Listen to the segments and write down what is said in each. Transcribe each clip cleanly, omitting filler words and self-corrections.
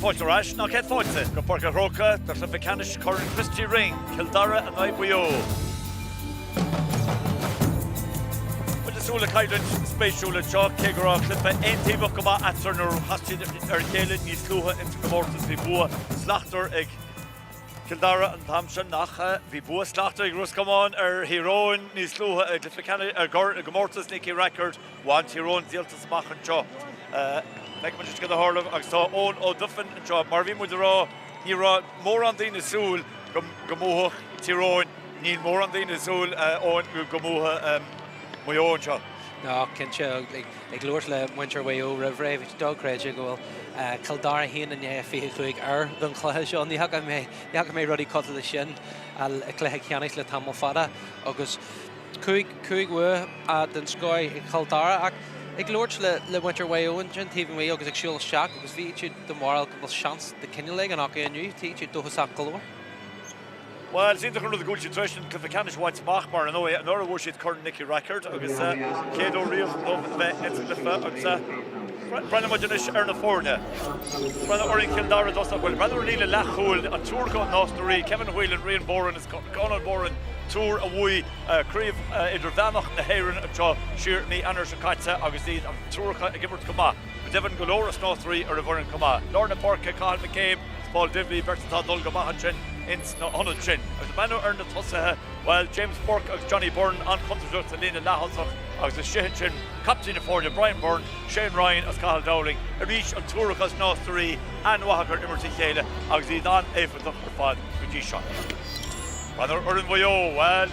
Fáilte ar ais, nó céad fáilte, go Páirc an Chrócaigh do chluiche ceannais Chorn Christy Ring, Cill Dara in aghaidh Mhaigh Eo. Muid ag súil le coimhlint spéisiúil anseo, cé go raibh cluiche aontaobhach go maith eatarthu nuair a chas siad ar a chéile níos luaithe ins an gcomórtas. Bhí bua slachtmhar ag Cill Dara an t-am sin ach bhí bua slachtmhar ag Ros Comáin ar Thír Eoghain níos luaithe i gcluiche ceannais i gcomórtas Nicky Rackard. Bhain Tír Eoghain díoltas amach anseo. Feicfidh muid cad a tharla agus tá Eoin Ó Duifin anseo. Mar a bhí muid ag rá, ní raibh mórán daoine ag súil go mbuafadh Tír Eoghain. Níl mórán daoine ag súil, Eoin, go mbuafadh Maigh Eo anseo. No, cinnte. Ag labhairt le muintir Mhaigh Eo roimh ré, bhí siad dochreidte go bhfuil Cill Dara 1 i ndiaidh 25 air don chluiche seo. Ní fhaca mé, ní fhaca mé rudaí cosúil leis sin i gcluiche ceannais le tamall fada agus 5 bhua den scoth ag Cill Dara ach ag labhairt le muintir Mhaigh Eo ansin taobh amuigh agus ag siúl isteach agus bhí siad den bharúil go bhfuil seans de chineál éigin acu inniu, tá siad dóchasach go leor. Bhuel, is iontach an rud go bhfuil siad tar éis an cluiche ceannais a bhaint amach mar, ar ndóigh, anuraidh bhuaigh siad Corn Nicky Rackard agus chéad uair riamh dóibh a bheith ins an gcluiche agus breathnóidh muid anois ar na foirne. Breathnóidh orainn Cill Dara i dtosach, bhuel, breathnóidh ar líne leathchúil an triúr acu Nás na Rí, Kevin Whelan, Rian Boran is Conán Boran, triúr a bhuaigh Craobh Idirmheánach na hÉireann anseo siar i mí Eanáir seo caite agus iad an triúr acu ag imirt go maith. Go deimhin, go leor as Nás na Rí ar an bhfoireann chomh maith. Lár na páirce, Cathal McCabe is Paul Divilly, beirt atá ag dul go maith ansin ins na hionaid sin. Agus ag breathnú ar na tosaithe, bhuel, James Burke agus Johnny Byrne an-chontúirteach sa líne leath-thosach agus istigh ansin, captaen na foirne, Brian Byrne, Shane Ryan as Cathal Dowling. Arís an triúr acu as Nás na Rí, an-mhaith acu ar imirt a chéile agus iad an-éifeachtach ar fad go dtí seo. Breathnú ar fhoireann Mhaigh Eo, bhuel,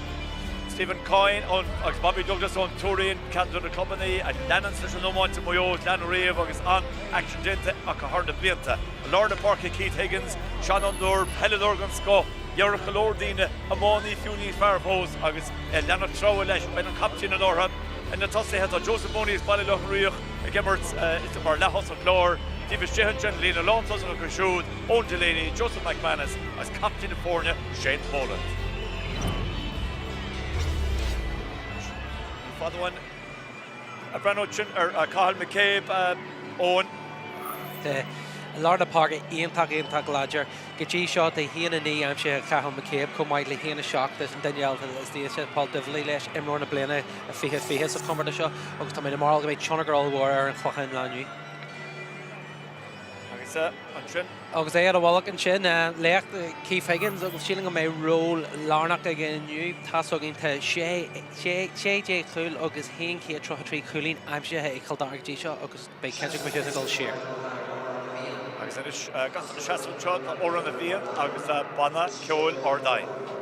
Stephen Coyne agus Bobby Douglas ón Tuairín, ceann de na clubanna a leananns leis an iomáint i Maigh Eo is lean riamh agus an-aicsean déanta acu thar na blianta. I lár na páirce Keith Higgins, seanfhondúir, peileadóir den scoth, déarfadh go leor daoine, iománaí fiú níos fearr fós agus leanfadh treabhadh leis, b'in an captaen anuraidh. Ar na tosaithe tá Joseph Mooney as Baile Locha Riach ag imirt mar leath-thosach láir. Taobh istigh ansin, líne lántosach acu siúd, Eoin Delaney, Joseph McManus agus captaen na foirne, Shane Boland. Ní fada uainn ag breathnú ansin ar Cathal McCabe, Eoin. Tá lár na páirce iontach, iontach láidir. Go dtí seo tá 1-9 aimsithe ag Cathal McCabe chomh maith le 1-7 leis an duine eile is deise, Paul Divilly leis, imreoir na bliana 2020 sa chomórtas seo agus tá mé den bharúil go mbeidh tionchar ollmhór ar an chluiche an lá inniu. Agus ansin. Agus é ar a mhullach ansin, laoch Keith Higgins agus sílim go mbeidh ról lárnach aige inniu. Tá's againn tá 16 chúl agus 133 cúilín aimsithe ag Cill Dara go dtí seo agus beidh cinnte go mbeidh siad ag dul siar. Agus anois, gach duine seasamh anseo, tá Amhrán na bhFiann agus Banna Ceoil Ard Aidhne.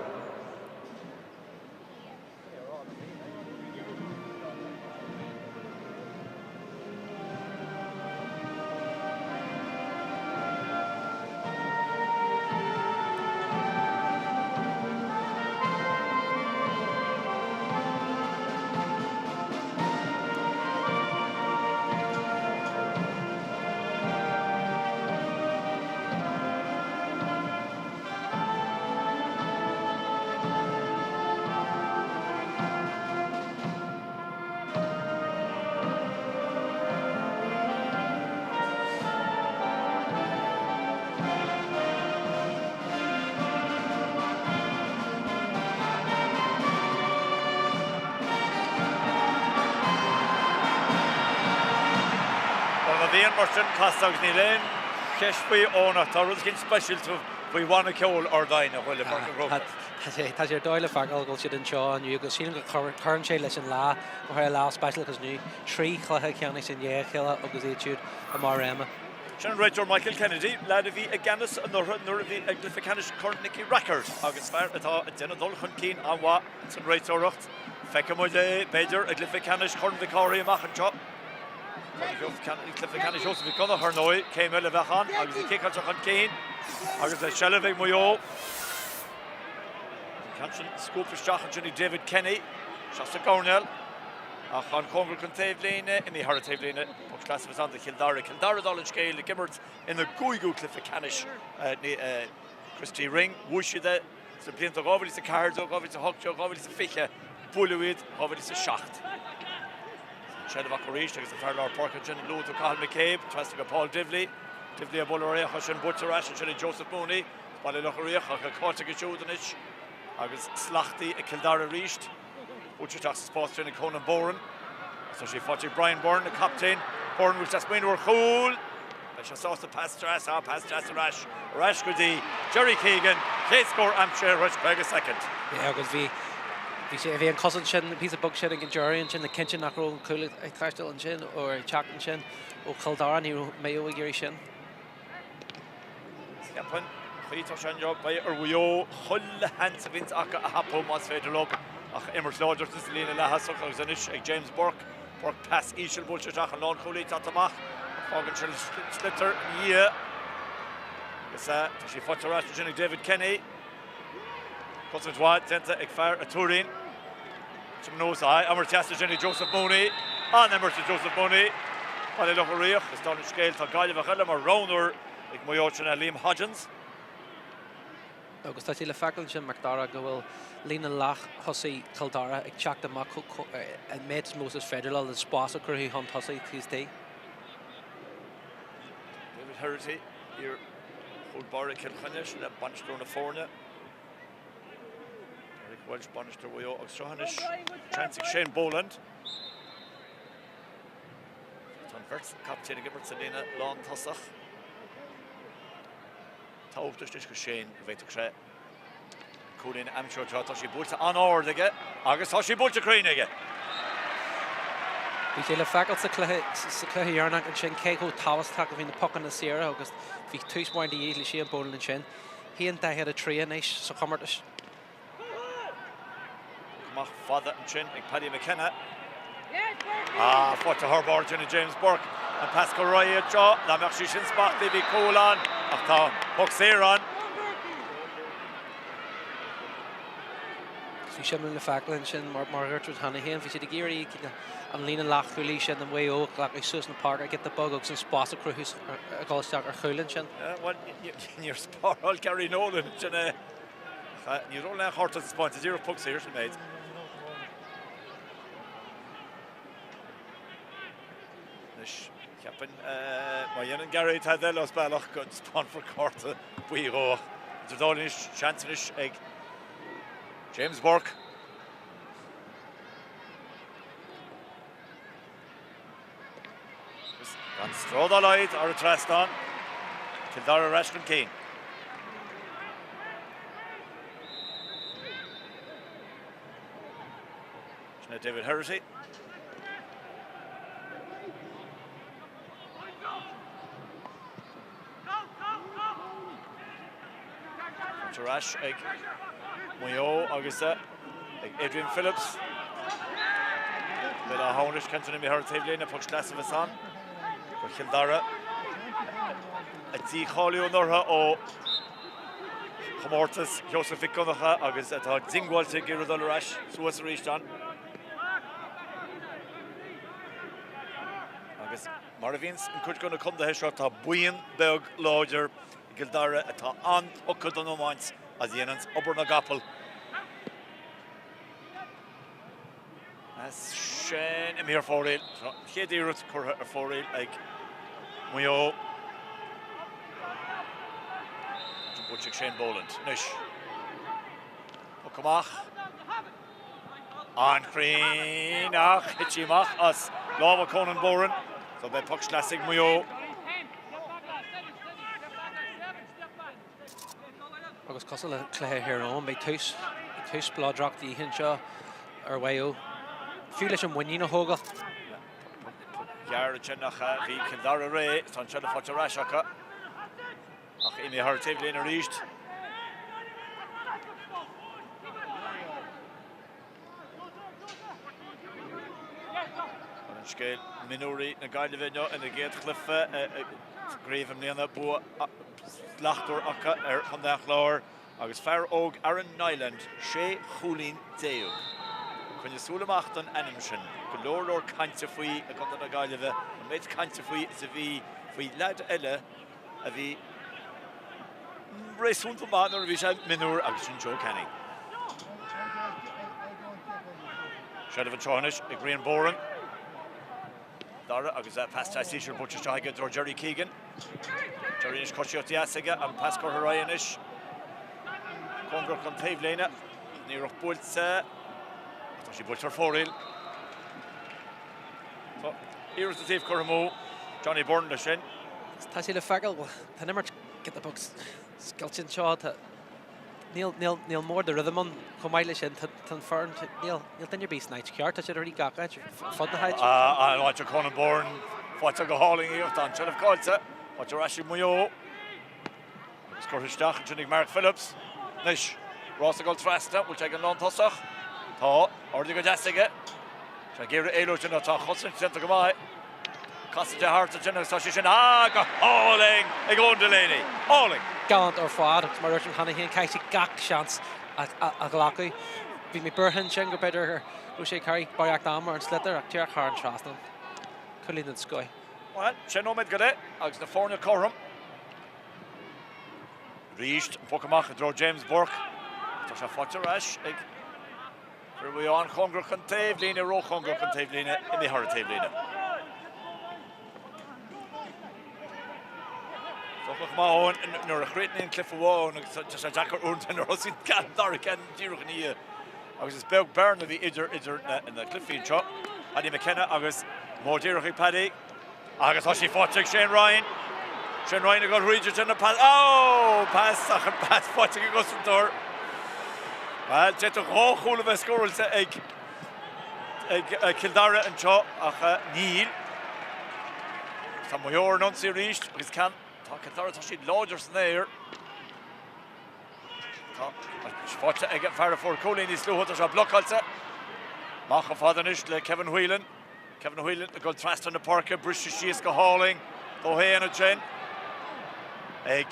Bhuel, má bhíonn mar sin casta agus níl aon cheist faoi Eoin ach tá rud eicínt speisialta faoi Bhanna Ceoil Ard Aidhne, a bhfuil i bPáirc an Chrócaigh. Tá sé tá sé ar dóigh le feiceáil go bhfuil siad anseo inniu agus sílim go cuireann sé leis an lá, go háirithe lá speisialta inniu, 3 chluiche ceannais i ndiaidh a chéile agus iad siúd i mbarr réime. Sin an réiteoir Michael Kennedy, leaid a bhí i gceannas anuraidh nuair a bhí i gcluiche ceannais Corn Nicky Rackard agus fear atá ag déanamh dul chun cinn an-mhaith san réiteoireacht. Feicfidh muid é, b'fhéidir, i gcluiche ceannais Chorn Mhic Cárthaigh amach anseo. Cluiche ceannais Sheosaimh Mhic Cionnaith, ar ndóigh, céim eile a bheadh ann agus í ciceáilte chun cinn agus é seilbh ag Maigh Eo. An ceann sin scuabtha isteach ansin ag David Kenny, isteach sa gcoirnéal ach an-chóngarach don taobhlíne, imithe thar an taobhlíne, poc sleasa a bheas ann do Chill Dara. Cill Dara dála an scéil ag imirt ina gcúigiú cluiche ceannais Christy Ring. Bhuaigh siad é sna blianta 2014, 2018, 2020, buaileadh iad 2007. Seilbh acu arís agus an fear lár páirce ansin luaigh tú Cathal McCabe, trasna go Paul Divilly. Dibley ag bualadh ar aon chor sin, buailte ar ais ansin ag Joseph Mooney. Baile Locha Riach ach caillte acu siúd anois agus slachtmhar ag Cill Dara arís. Buailte isteach sa spás sin ag Conan Boran. Tá sé faighte ag Brian Byrne, an captaen. Byrne bhfuil sé ag smaoineamh ar chúl. Beidh sé sásta pas deas, ah, pas deas ar ais, ar ais go dtí Jerry Keegan, chéad scór aimsithe tar éis 50 soicind. Yeah, agus bhí bhí sé bhí an cosaint sin píosa beag sin ag an Jerry ansin le cinntiú nach raibh an cúl ag taisteal ansin ó ag teacht ansin ó Chill Dara, ní raibh Mayo ag iarraidh sin. Cheapfainn, chaoi tá sé inniu, beidh ar Mhaigh Eo chuile sheans a bhíonns acu a thapú más féidir leo ach imirt láidir sa líne leath-thosach agus anois ag James Burke, Burke pas íseal buailte isteach an lánchúlaí ag teacht amach ach fágann sin sliotar ina dhiaidh agus tá sí faighte ar ais ansin ag David Kenny. Cosaint mhaith déanta ag fear an Tuairín. Sin nós a imirt deas ansin ag Joseph Mooney. An-imirt ag Joseph Mooney. Baile Locha Riach is dála an scéil tá Gaillimheach eile mar roghnóir ag Maigh Eo sin é Liam Hodgins. Agus tá sé le feiceáil ansin Macdara go bhfuil líne leath-thosaigh Chill Dara ag teacht amach an méid is mó is féidir leo le spás a chruthú chun tosaigh taobh istigh. David Herity, iar chúl báire Cill Chainnigh, sin é bainisteoir na foirne. Eric Walsh, bainisteoir Mhaigh Eo agus seo anois seans ag Shane Boland. Tá an bheirt captaen ag imirt sa líne lántosach. Tábhachtach anois do Shane go bhféadfadh sé cúilín a aimsiú anseo. Tá sí buailte an-ard aige agus tá sí buailte cruinn aige. Bhí sé le feiceáil sa chluiche sa chluiche dheireanach ansin cé chomh tábhachtach a bhí na pocanna saora agus bhí tús maith de dhíth le Shane Boland ansin. 1-43 anois sa chomórtas. Amach fada ansin ag Paddy McKenna. Ah, faighte thar barr ansin ag James Burke. An pas go réidh anseo. Dá mbeadh sí sin smachtaithe bhí cúl ann ach tá poc saor ann. Bhí sé le feiceáil ansin mar mar a dúirt tú cheana féin, bhí siad ag iarraidh an líne leathchúlaí sin i Maigh Eo a ghlacadh suas na páirce giota beag agus an spás a chruthú a dhul isteach ar chúl ansin. Bhuel, níor spáráil Gary Nolan ansin é. Ní raibh aon chárta taispeáinte, díreach poc saor sin méid. Anois, cheapfainn, má dhéanann Gary tada eile as bealach go dtaispeánfar cárta buí dhó. Idir dá linn, seans anois ag James Burke. Gan stró dá laghad thar an trasnán. Cill Dara ar ais chun cinn. Sin é David Herity. Ar ais ag Maigh Eo agus ag Adrian Phillips. Béal Átha hAmhnais, Kenton imithe ar an taobhlíne, poc sleasa a bheas ann do Chill Dara a dícháilíodh anuraidh ó chomórtas Sheosaimh Mhic Dhonncha agus atá diongbháilte ag iarraidh dul ar ais suas arís ann. Agus Mar a bhíonns in cuid de na contaetha seo tá buíon beag láidir i gCill Dara atá an-tugtha don iomáint agus a dhéananns obair na gcapall. As sin imithe ar fóraoil. Tá an chéad iarracht curtha ar fóraoil ag Maigh Eo. Buailte ag Shane Boland. Anois. Poc amach. An-chruinn ach thit sí amach as lámha Conan Boran. So beidh poc sleasa ag Maigh Eo. Agus cosúil le cluiche Thír Eoghain, beidh tús, tús spleodrach de dhíth anseo ar Mhaigh Eo, fiú leis an muinín a thógáil. Poc gearr ansin ach bhí Cill Dara réidh, tá an seilbh faighte ar ais acu. Ach imithe thar an taobhlíne arís. An scéal mionúirí na Gaillimhe inniu ina gcéad chluiche sa gcraobh i mbliana, bua slachtmhar acu ar Chontae an Chláir agus fear óg Aaron Niland, 16 chúilín. Coinnigh súil amach don ainm sin. Go leor leor cainte faoi i gContae na Gaillimhe, an méid cainte faoi is a bhí faoi leaid eile a bhí réasúnta maith nuair a bhí sé mionúr agus sin Joe Canning. Seilbh anseo anois ag Rian Boran. Dara agus pas deas íseal buailte isteach aige i dtreo Jerry Keegan. Jerry anois coisíocht dheas aige, an pas curtha ar aghaidh anois. Cóngarach don taobhlíne. An iarracht buailte. Ach tá sí buailte ar fóraoil. Tá iarracht sa taobh curtha amú. Johnny Byrne leis sin. Tá sé le feiceáil, bhuel, tá an imirt giota beag scoilte anseo. Tá, níl, níl, níl mórán de rhythm ann chomh maith leis sin. Tá, tá an foireann, níl, níl duine ar bith san áit cheart. Tá siad ag rith gach áit, fud na háite. An áit a Conan Byrne faighte go hálainn í ach tá an tseilbh caillte. Faighte ar ais ag Maigh Eo. Agus curtha isteach ansin ag Mark Phillips. Anois, rás ag dul trasna, bhfuil sé ag an lántosach? Tá, ardaithe go deas aige. Tá ag iarraidh éalú ansin ach tá an chosaint déanta go maith. Casadh de thart ansin agus tá sé sin, ah, go hálainn ag Eoin Delaney. Álainn! Galánta ar fad agus mar a dúirt mé cheana féin, caithfidh siad gach seans a ghlacadh. Bhí mé buartha ansin go b'fhéidir go raibh sé ag cur barraíocht ama ar an sliotar ach díreach thar an trasnán. Cúilín den scoith. Bhuel, sé nóiméad go leith agus na foirne cothrom. Arís, an poc amach i dtreo James Burke. Tá sé faighte ar ais ag fir Mhaigh Eo an-chóngarach don taobhlíne, róchóngarach don taobhlíne, imithe thar an taobhlíne. Socrach maith Eoin nuair a chríochnaíonn cluiche amháin agus tá sé deacair uaireanta nuair a thosaíonn an dara ceann díreach ina dhiaidh. Agus is beag bearna a bhí idir idir na cluichí anseo. Paddy McKenna agus modh díreach ag Paddy. Agus tá sí faighte ag Shane Ryan. Shane Ryan ag dul thríd ansin an pas. Ó! Pas ach an pas faighte ag an gcosantóir. Bhuel, d'fhéadfadh dhá chúl a bheith scóráilte ag ag Cill Dara anseo ach níl. Tá Maigh Eo ar an ionsaí arís agus ceann tá Cill Dara tá siad láidir san aer. Tá faighte ag an fear a fuair cúilín níos luaithe, tá sé blocáilte. Amach chomh fada anois le Kevin Whelan. Kevin Whelan ag dul trasna na páirce, briste síos go hálainn dó féin ansin ag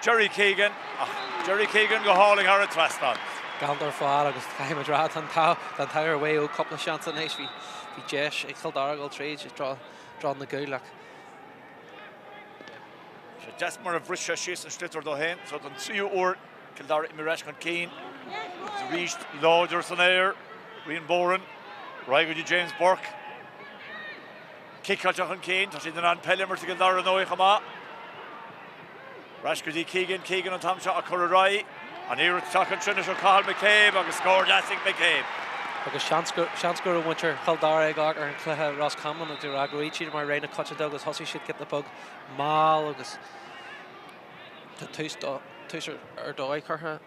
Jerry Keegan ach Jerry Keegan go hálainn thar an trasnán. Galánta ar fad agus caithfidh muid rá tá an t-ádh ar Mhaigh Eo cúpla seans anois. Bhí deis ag Cill Dara dul tríd i dtreo na gcúl ach Sé deas mar a bhris sé síos an sliotar dó féin. So don tríú uair, Cill Dara imithe ar ais chun cinn. Agus arís láidir san aer, Rian Boran. Ar aghaidh go dtí James Burke. Ciceáilte chun cinn. Tá siad in ann peil a imirt i gCill Dara ar ndóigh chomh maith. Ar ais go dtí Keegan. Keegan an t-am seo á cur ar aghaidh. An iarracht isteach ansin anois ó Cathal McCabe agus scór deas ag McCabe. Agus seans go seans go raibh muintir Chill Dara ag amharc ar an chluiche Ros Comáin agus ag rá go raibh siad mar rogha na coitianta agus thosaigh siad giota beag mall agus tá tús tús ar dóigh curtha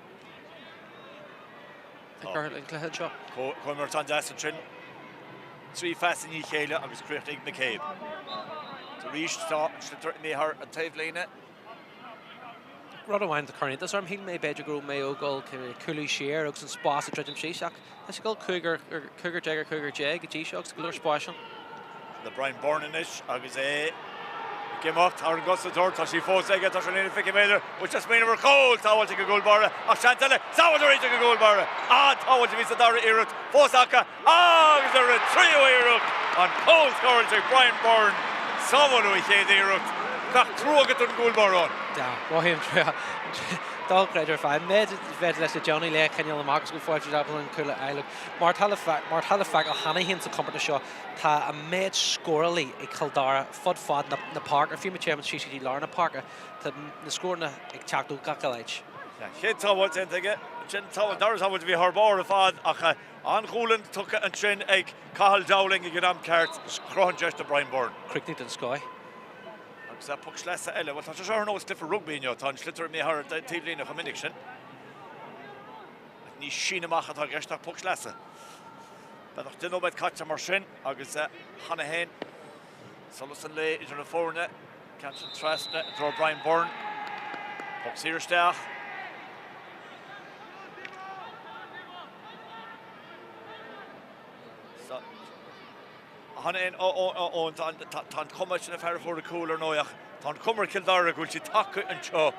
curtha le an cluiche anseo. Comhimirt an-deas ansin. Trí phas i ndiaidh a chéile agus chríochnaigh McCabe. Arís tá an sliotar imithe thar an taobhlíne. Rud amháin atá ag cur iontas orm, shíl mé b'fhéidir go raibh Maigh Eo ag dul cúlú siar agus an spás ag druidim síos ach tá sé ag dul cúigear déag ar chúigear déag go dtí seo agus go leor spáis ann. Le Brian Byrne anois agus é ag imeacht thar an gcosantóir, tá sí fós aige, tá sé ar líne 20 méadar, bhfuil sé ag smaoineamh ar chúl, sábháilte ag an gcúl báire ach seans eile, sábháilte arís ag an gcúl báire, an-tsábháilt a bhí sa dara iarracht, fós acu. Agus ar an tríú iarracht, an cúl scóráilte ag Brian Byrne, sábháladh a chéad iarracht. Bheadh trua agat don gcúl báire ann. Tá, mothaím trua. Dochreidte ar fad. An méid a bheadh leis le déanamh le coinneáil amach agus go bhfáiltear ábalta an cúl a fháil. Mar atá le mar atá le feiceáil cheana féin sa chomórtas seo, tá an méid scórálaí ag Cill Dara fud fad na na páirce. Fiú má téann muid síos go dtí lár na páirce, tá na scóranna ag teacht ó gach uile áit. Chéad tsábháil déanta aige. Ansin an dara sábháil a bhí thar barr ar fad ach An-ghualainn tugtha ansin ag Cathal Dowling ag an am ceart. Chruthaigh an deis do Brian Byrne. Críochnú den scoith. Agus poc sleasa eile. Bhuel, tá sé seo ar nós cluiche rugbaí inniu. Tá an sliotar imithe thar an taobhlíne chomh minic sin. Ní síneadh amach atá i gceist ach poc sleasa. Beagnach 10 nóiméad caite mar sin agus cheana féin solas an lae idir na foirne. Ceann sin trasna i dtreo Brian Byrne. Poc saor isteach. Tá an chuma sin na fear a fuair an cúl ar ndóigh ach tá an chuma ar Chill Dara go bhfuil siad tagtha anseo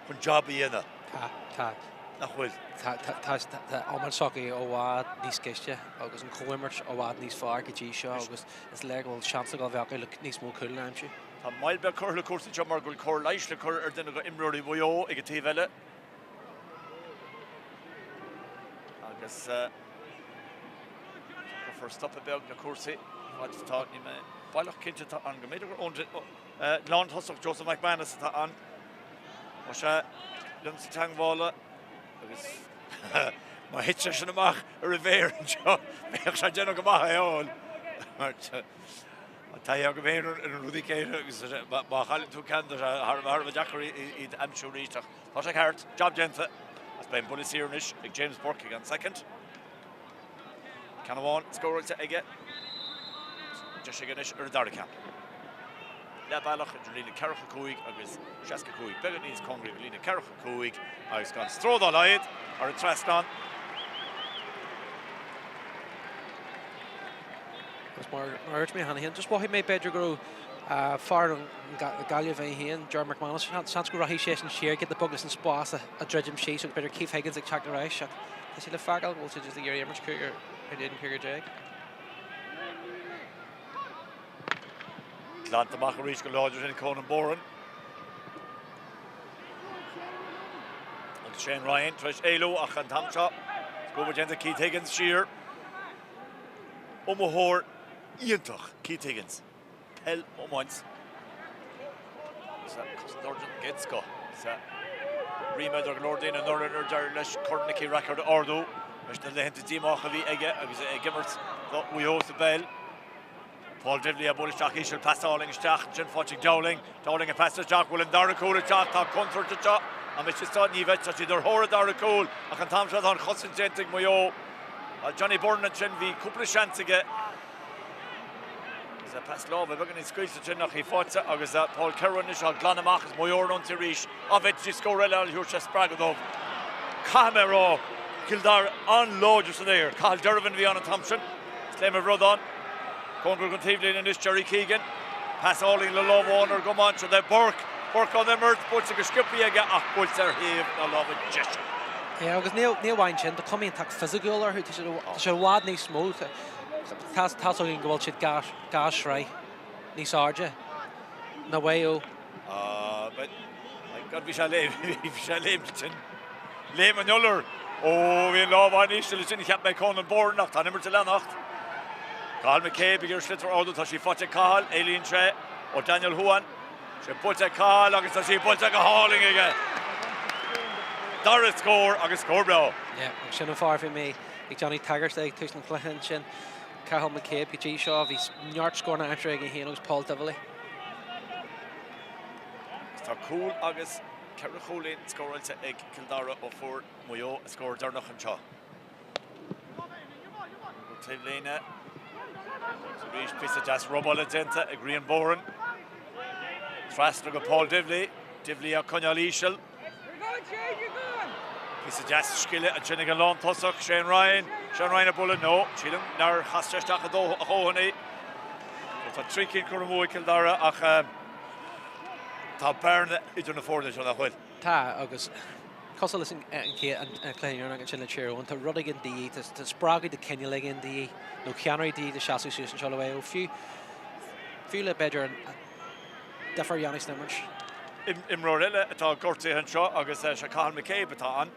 chun jab a dhéanamh. Tá, tá. Nach bhfuil? Tá, tá, tá, tá iomáint s'acu i bhfad níos cliste agus an chomhimirt i bhfad níos fearr go dtí seo agus is léir go bhfuil seans ag gabháil a bheith acu le níos mó cúl a aimsiú. Tá moill beag curtha le cúrsaí anseo mar go bhfuil cóir leighis le cur ar duine de imreoirí Mhaigh Eo ag an taobh eile. Agus cuirfear stopadh beag le cúrsaí fad is atá, níl mé. baileach cinnte atá ann go mb'fhéidir gur ón lántosach Joseph McManus atá ann. Tá sé liomsa teangmhála agus má thit sé sin amach ar a mhéar anseo bheadh sé déanamh go maith é a fháil. Mar tá taithí agam féin ar na rudaí céanna agus má chailleann tú ceann tá sé thar a bheith deacair iad a aimsiú arís ach tá sé ceart, job déanta agus beidh an buille saor anois ag James Burke ag an soicind. Ceann amháin scóráilte aige. Deis aige anois ar an dara ceann. Leath bealach idir líne 45 agus 65. Beagán níos cóngaraí do líne 45 agus gan stró dá laghad ar an trasnán. Agus mar a dúirt mé cheana féin, just mhothaigh mé b'fhéidir go raibh fear Gaillimh é féin, Ger McManus, seans go rachaidh seisean siar giota beag leis an spás a dhruidim síos agus b'fhéidir Keith Higgins ag teacht ar ais ach Tá sé le feiceáil go bhfuil siad just ag iarraidh imirt cúigear in éadan cúigear déag. Glanta amach arís go láidir sin Conan Boran. Agus Shane Ryan tar éis éalú ach an t-am seo scór déanta Keith Higgins siar. Iomaitheoir iontach Keith Higgins. Peil iomáint is ea cosantóir den gcéad scoth. Is ea ríméad ar go leor daoine anuraidh nuair a d'éirigh leis Corn Nicky Rackard a ardú leis na laethanta díomácha a bhí aige agus é ag imirt do Mhaigh Eo sa bpeil. Paul Divilly á bualadh isteach íseal, pas álainn isteach ansin faighte ag Dowling. Dowling ag pas isteach, bhfuil an dara cúl ag teacht, tá contúirt anseo. An mbeidh sé seo? Ní bheidh, tá siad ar thóir an dara cúl ach an t-am seo tá an chosaint déanta ag Maigh Eo. Johnny Byrne ansin, bhí cúpla seans aige. Agus pas láimhe beagáinín scaoilte ansin ach í faighte agus Paul Kirwan anois á glanadh amach is Maigh Eo ar an ionsaí arís. An bhféadfaidís scór eile a fháil thabharfadh sé spreagadh dóibh. Caithfidh mé a rá, Cill Dara an-láidir san aer. Cathal Dervin a bhí ann an t-am sin. Is léim ar bhradán. Cóngar don taobhlíne anois Jerry Keegan. Pas álainn le lámh amháin ar an gcamán seo é Burke. Burke á imirt, buailte go sciobtha aige ach buailte ar thaobh na láimhe deise. Yeah, agus ní amháin sin, tá cuma iontach fisiciúil orthu, tá siad i bhfad níos mó. Tá 's againn go bhfuil siad dhá shraith níos airde ná Maigh Eo. Ah, but, my God, bhí sé léim, bhí sé léim sin. Léim an iolar. Ó, bhí an lámh an-íseal ansin, cheap mé Conan Boran, ach tá an imirt ag leanacht. Cathal McCabe ag iarraidh sliotar a ardú, tá sí faighte ag Cathal, éalaíonn sé ó Daniel Hoan. Sé buailte ag Cathal agus tá sí buailte go hálainn aige. Dara scór agus scór breá. Yeah, agus sin an fear a bhí mé ag déanamh tagairt ag tús an chluiche ansin, Cathal McCabe go dtí seo, bhí neart scóranna aimsithe aige féin agus Paul Divilly. Tá cúl agus ceithre chúilín scóráilte ag Cill Dara ó fuair Maigh Eo a scór deireanach anseo. Go taobh líne. Arís píosa deas robála déanta ag Rian Boran. Trasna go Paul Divilly. Divilly á coinneáil íseal. Píosa deas scile ansin ag an lántosach, Shane Ryan. Shane Ryan ag bualadh, no, sílim nár chas sé isteach a dhóthain í. Tá trí cinn curtha amú ag Cill Dara ach tá bearna idir na foirne seo, nach bhfuil? Tá, agus cosúil leis an cluiche dheireanach ansin le Tír Eoghain, tá rud éigin de dhíth, tá spreagadh de chineál éigin de dhíth, nó ceannairí de dhíth le seasamh suas anseo le Maigh Eo, fiú, fiú le b'fhéidir an difear a dhéanamh san imirt. Imreoir eile atá gortaithe anseo agus sé Cathal McCabe atá ann.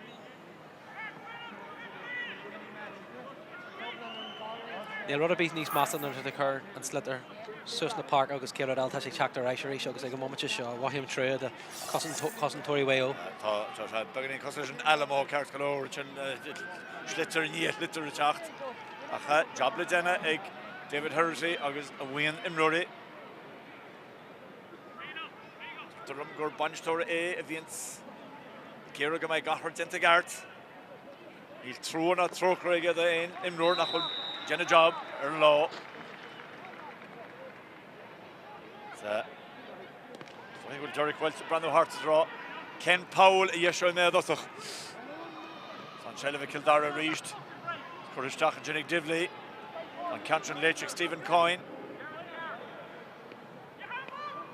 Níl rud ar bith níos measa nuair atá tú ag cur an sliotar suas na páirce agus céad rud eile tá sé ag teacht ar ais arís agus ag an mbomaite seo mhothaím trua do chosantóirí Mhaigh Eo. Tá sé beagáinín cosúil leis an Alamo ceart go leor, sin sliotar i ndiaidh sliotar ag teacht. Ach jab le déanamh ag David Herity agus a bhuíon imreoirí. Deirtear liom gur bainisteoir é a bhíonns ag iarraidh go mbeidh gach rud déanta i gceart. Níl trua ná trócaire aige d'aon imreoir nach bhfuil ag déanamh job ar an lá. Is dóigh go bhfuil Derek Walsh ag breathnú thart is ag rá cén poll a dheiseoidh mé i dtosach. Tá an tseilbh ag Cill Dara arís. Curtha isteach ansin ag Divilly. An ceann sin léite ag Stephen Coyne.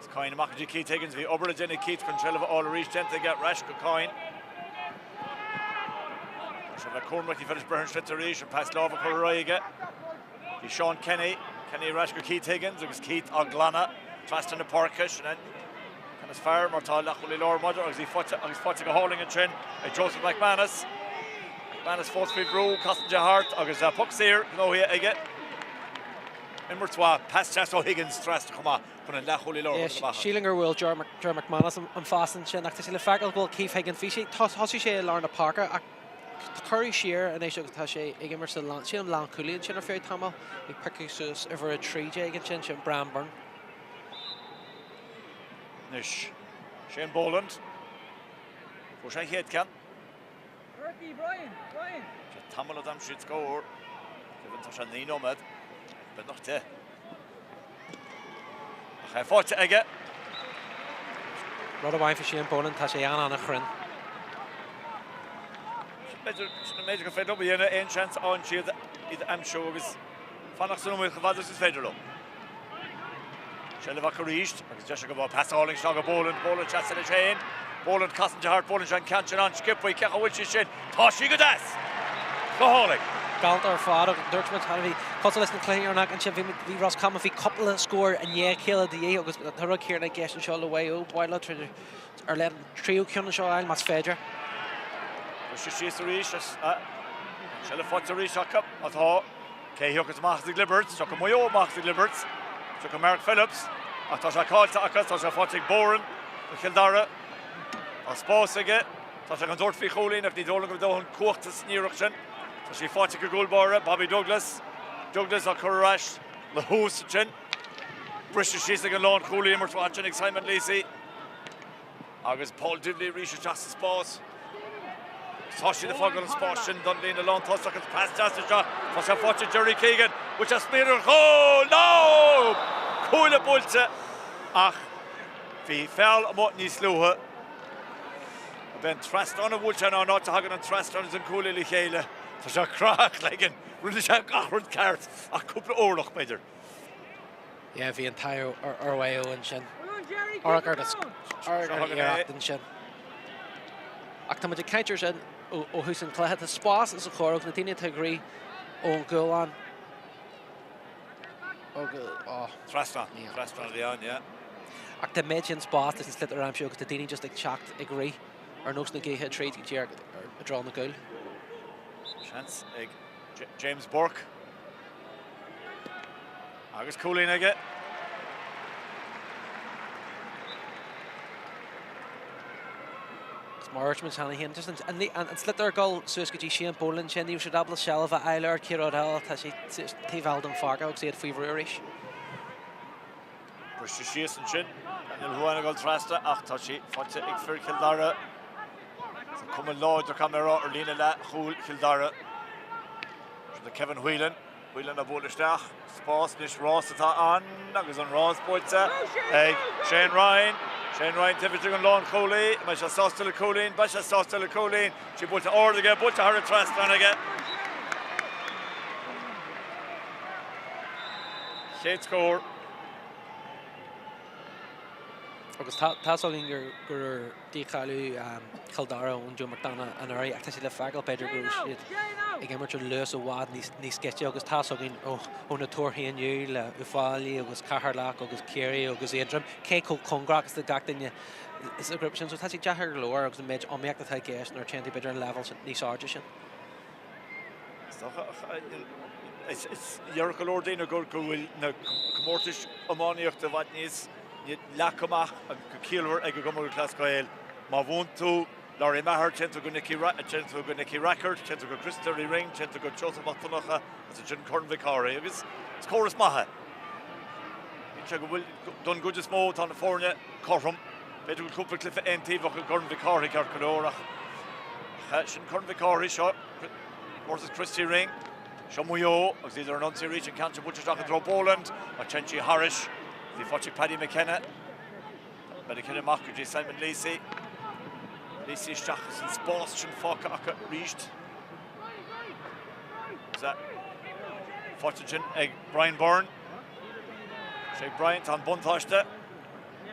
Is Coyne amach go dtí Keith Higgins. Bhí obair le déanamh ag Keith chun seilbh a fháil arís déanta aige ar ais go Coyne. Tá sé le cúramach ní féidir breith an sliotar arís an pas láimhe curtha ar aghaidh aige. Bhí Sean Kenny, Kenny ar ais go Keith Higgins agus Keith á glanadh trasna na páirce. Sin an ceann is fearr mar tá leathchúlaí láir maidir agus í faighte agus faighte go hálainn ansin ag Joseph McManus. McManus fós faoi bhrú, casann sé thart agus poc saor gnóthaithe aige. Imirt mhaith, pas deas ó Higgins trasna chomh maith chun an leathchúlaí láir a thabhairt amach. Sílim gur bhuail Ger McManus an phas ansin ach tá sé le feiceáil go bhfuil Keith Higgins, bhí sé, thosaigh sé i lár na páirce ach cuireadh siar anois agus tá sé ag imirt sa lán, sílim lánchúlaí ansin ar feadh tamaill, ag piocadh suas uimhir 13 ansin, sin Brian Byrne. Anois, Shane Boland. Fuair sé an chéad ceann. Sé tamall a d'aimsigh siad scór. Kevin, tá sé 9 nóiméad. Beagnach 10. Ach é faighte aige. Rud amháin faoi Shane Boland, tá sé an-an-chruinn. B'fhéidir, sin an méid gur féidir leo a dhéanamh, aon seans a fhaigheann siad iad a aimsiú agus fanacht san iomaíocht chomh fada is is féidir leo. Seilbh acu arís agus deis acu pas álainn isteach go Boland, Boland seasta leis féin, Boland casann sé thart, buaileann sé an ceann sin an-sciobtha, cén chaoi a bhfuil sí sin? Tá sí go deas! Go hálainn! Galánta ar fad agus dúirt muid cheana, bhí cosúil leis na cluichí dheireanacha ansin, bhí bhí Ros Comáin, bhí cúpla scór i ndiaidh a chéile de dhíth agus tá rud céanna i gceist anseo le Mhaigh Eo, ba mhaith leo ar leith an tríú ceann anseo a fháil más féidir. Briseadh síos arís, seilbh faighte arís acu, atá. Cé a thiocfas amach as an gclibirt? Tiocfaidh Maigh Eo amach as an gclibirt. Tiocfaidh Mark Phillips. Ach tá sé caillte acu. Tá sé faighte ag Boran do Chill Dara. Tá spás aige. Tá sé chun tabhairt faoi chúilín ach ní dóigh liom go bhfuil dóthain cumhachta san iarracht sin. Tá sí faighte ag an gcúl báire, Bobby Douglas. Douglas á cur ar ais le Hughes ansin. Briseadh síos ag an lánchúlaí imirt mhaith ansin ag Simon Leacy. Agus Paul Divilly arís isteach sa spás. Tá siad ag fágáil an spáis sin don líne lántosach agus pas deas isteach. Tá sé faighte ag Jerry Keegan. Bhfuil sé smaoineamh ar chúl? No! Cuaille buailte ach bhí feall amuigh níos luaithe. Ab é an trasnán a bhuail sé ná an áit a thagann an trasnán agus an cuaille le chéile. Tá sé ag croitheadh a chloigeann. Rinne sé gach rud ceart ach cúpla orlach, b'fhéidir. Yeah, bhí an t-ádh ar Mhaigh Eo ansin. Amharc ar an iarracht ansin. Ach tá muid ag caint ar sin ó thús an chluiche. Tá spás sa chóir agus na daoine atá ag rith ón gcúlán. Trasnán, trasnán a bhí ann, yeah. Ach tá méid sin spás leis an sliotar a aimsiú agus tá daoine just ag teacht ag rith ar nós na gaoithe tríd go díreach i dtreo na gcúl. Seans ag James Burke. Agus cúilín aige. Is mar a dúirt muid cheana féin, just an sliotar ag dul suas go dtí Shane Boland sin, ní raibh siad ábalta seilbh a fháil air, cé rud eile, tá sé taobh eile den pháirc agus iad faoi bhrú arís. Briste síos ansin, Daniel Ruane ag dul trasna ach tá sí faighte ag fir Chill Dara. Tá cuma láidir caithfidh mé a rá ar líne leathchúil Chill Dara. Sin do Kevin Whelan. Whelan á bualadh isteach. Spás anois, rás atá ann agus an rás buailte ag Shane Ryan. Shane Ryan taobh istigh den lánchúlaí. An mbeidh sé sásta le cúilín? Beidh sé sásta le cúilín. Sí buailte ard aige, buailte thar an trasnán aige. Chéad scór. Agus tá's againn gur dícháiliú Chill Dara ón Joe McDonagh anuraidh ach tá sé le feiceáil b'fhéidir go raibh siad ag imirt ar luas i bhfad níos gaiste agus tá's againn ó na torthaí inniu le Uíbh Fhailí agus Ceatharlach agus Ciarraí agus Aontroim cé chomh cóngarach is atá gach duine sa ghrúpa sin. So tá sé deacair go leor agus an méid iomaíocht atá i gceist nuair a téann tú b'fhéidir an leibhéal níos airde sin. Is dócha, is léir go leor daoine go bhfuil na comórtais iománaíochta i bhfad níos leagtha amach agus go ciallmhar ag an gCumann Lúthchleas Gael. Má bhuann tú Lory Meagher, téann tú go Nicky téann tú go Nicky Rackard, téann tú go Christy Ring, téann tú go Seosamh Mac Donncha agus ansin Corn Mhic Cárthaigh agus is córas maith é. Bíonn sé go bhfuil don gcuid is mó tá na foirne cothrom. B'fhéidir go bhfuil cúpla cluiche aontaobhach i gCorn Mhic Cárthaigh ceart go leor ach sin Corn Mhic Cárthaigh seo comórtas Christy Ring. Seo Maigh Eo agus iad ar an ionsaí arís an ceann seo buailte isteach i dtreo Boland ach téann sí thairis. Bhí faighte ag Paddy McKenna. McKenna amach go dtí Simon Lacey. Lacey isteach agus an spás sin fágtha acu arís. Faighte ansin ag Brian Byrne. Sé Brian tá an buntáiste.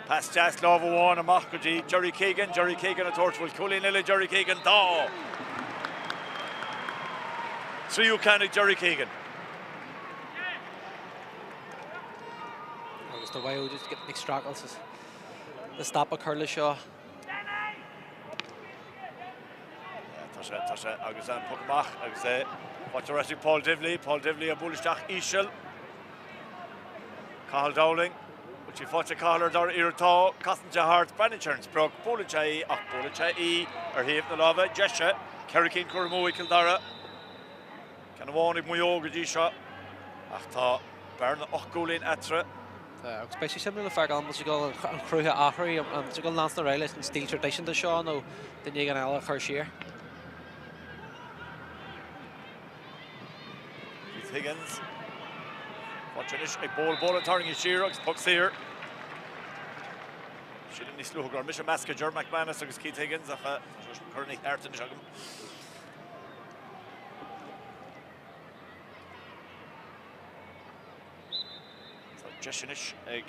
Pas deas lámh amháin amach go dtí Jerry Keegan, Jerry Keegan ag tabhairt bhfuil cúilín eile Jerry Keegan, tá! Tríú ceann ag Jerry Keegan. Agus do Mhaigh Eo just ag streachailt le stop a chur le seo. Tá sé, tá sé agus an puc amach agus é faighte ar ais ag Paul Divilly, Paul Divilly ag bualadh isteach íseal. Cathal Dowling, bhfuil sí faighte ag Cathal ar dara iarraidh? Tá, casann sé thart, breathnaíonn sé ar an sprioc, buaileann sé í ach buaileann sé í ar thaobh na láimhe deise. 4 cinn curtha amú ag Cill Dara. Ceann amháin ag Maigh Eo go dtí seo ach tá bearna 8 gcúilín eatarthu. Tá, agus beidh sé suimiúil le feiceáil an bhfuil siad ag dul an cruth a athrú, an bhfuil siad ag dul leanstan ar aghaidh leis an stíl traidisiúnta seo nó duine éigin eile a chur siar. Keith Higgins. Faighte anois ag Boland. Boland tarraingthe siar agus poc saor. Sílim níos luaithe go raibh mise ag meascadh Ger McManus agus Keith Higgins ach tá sé curtha ina cheart anois agam. Tá deis anois ag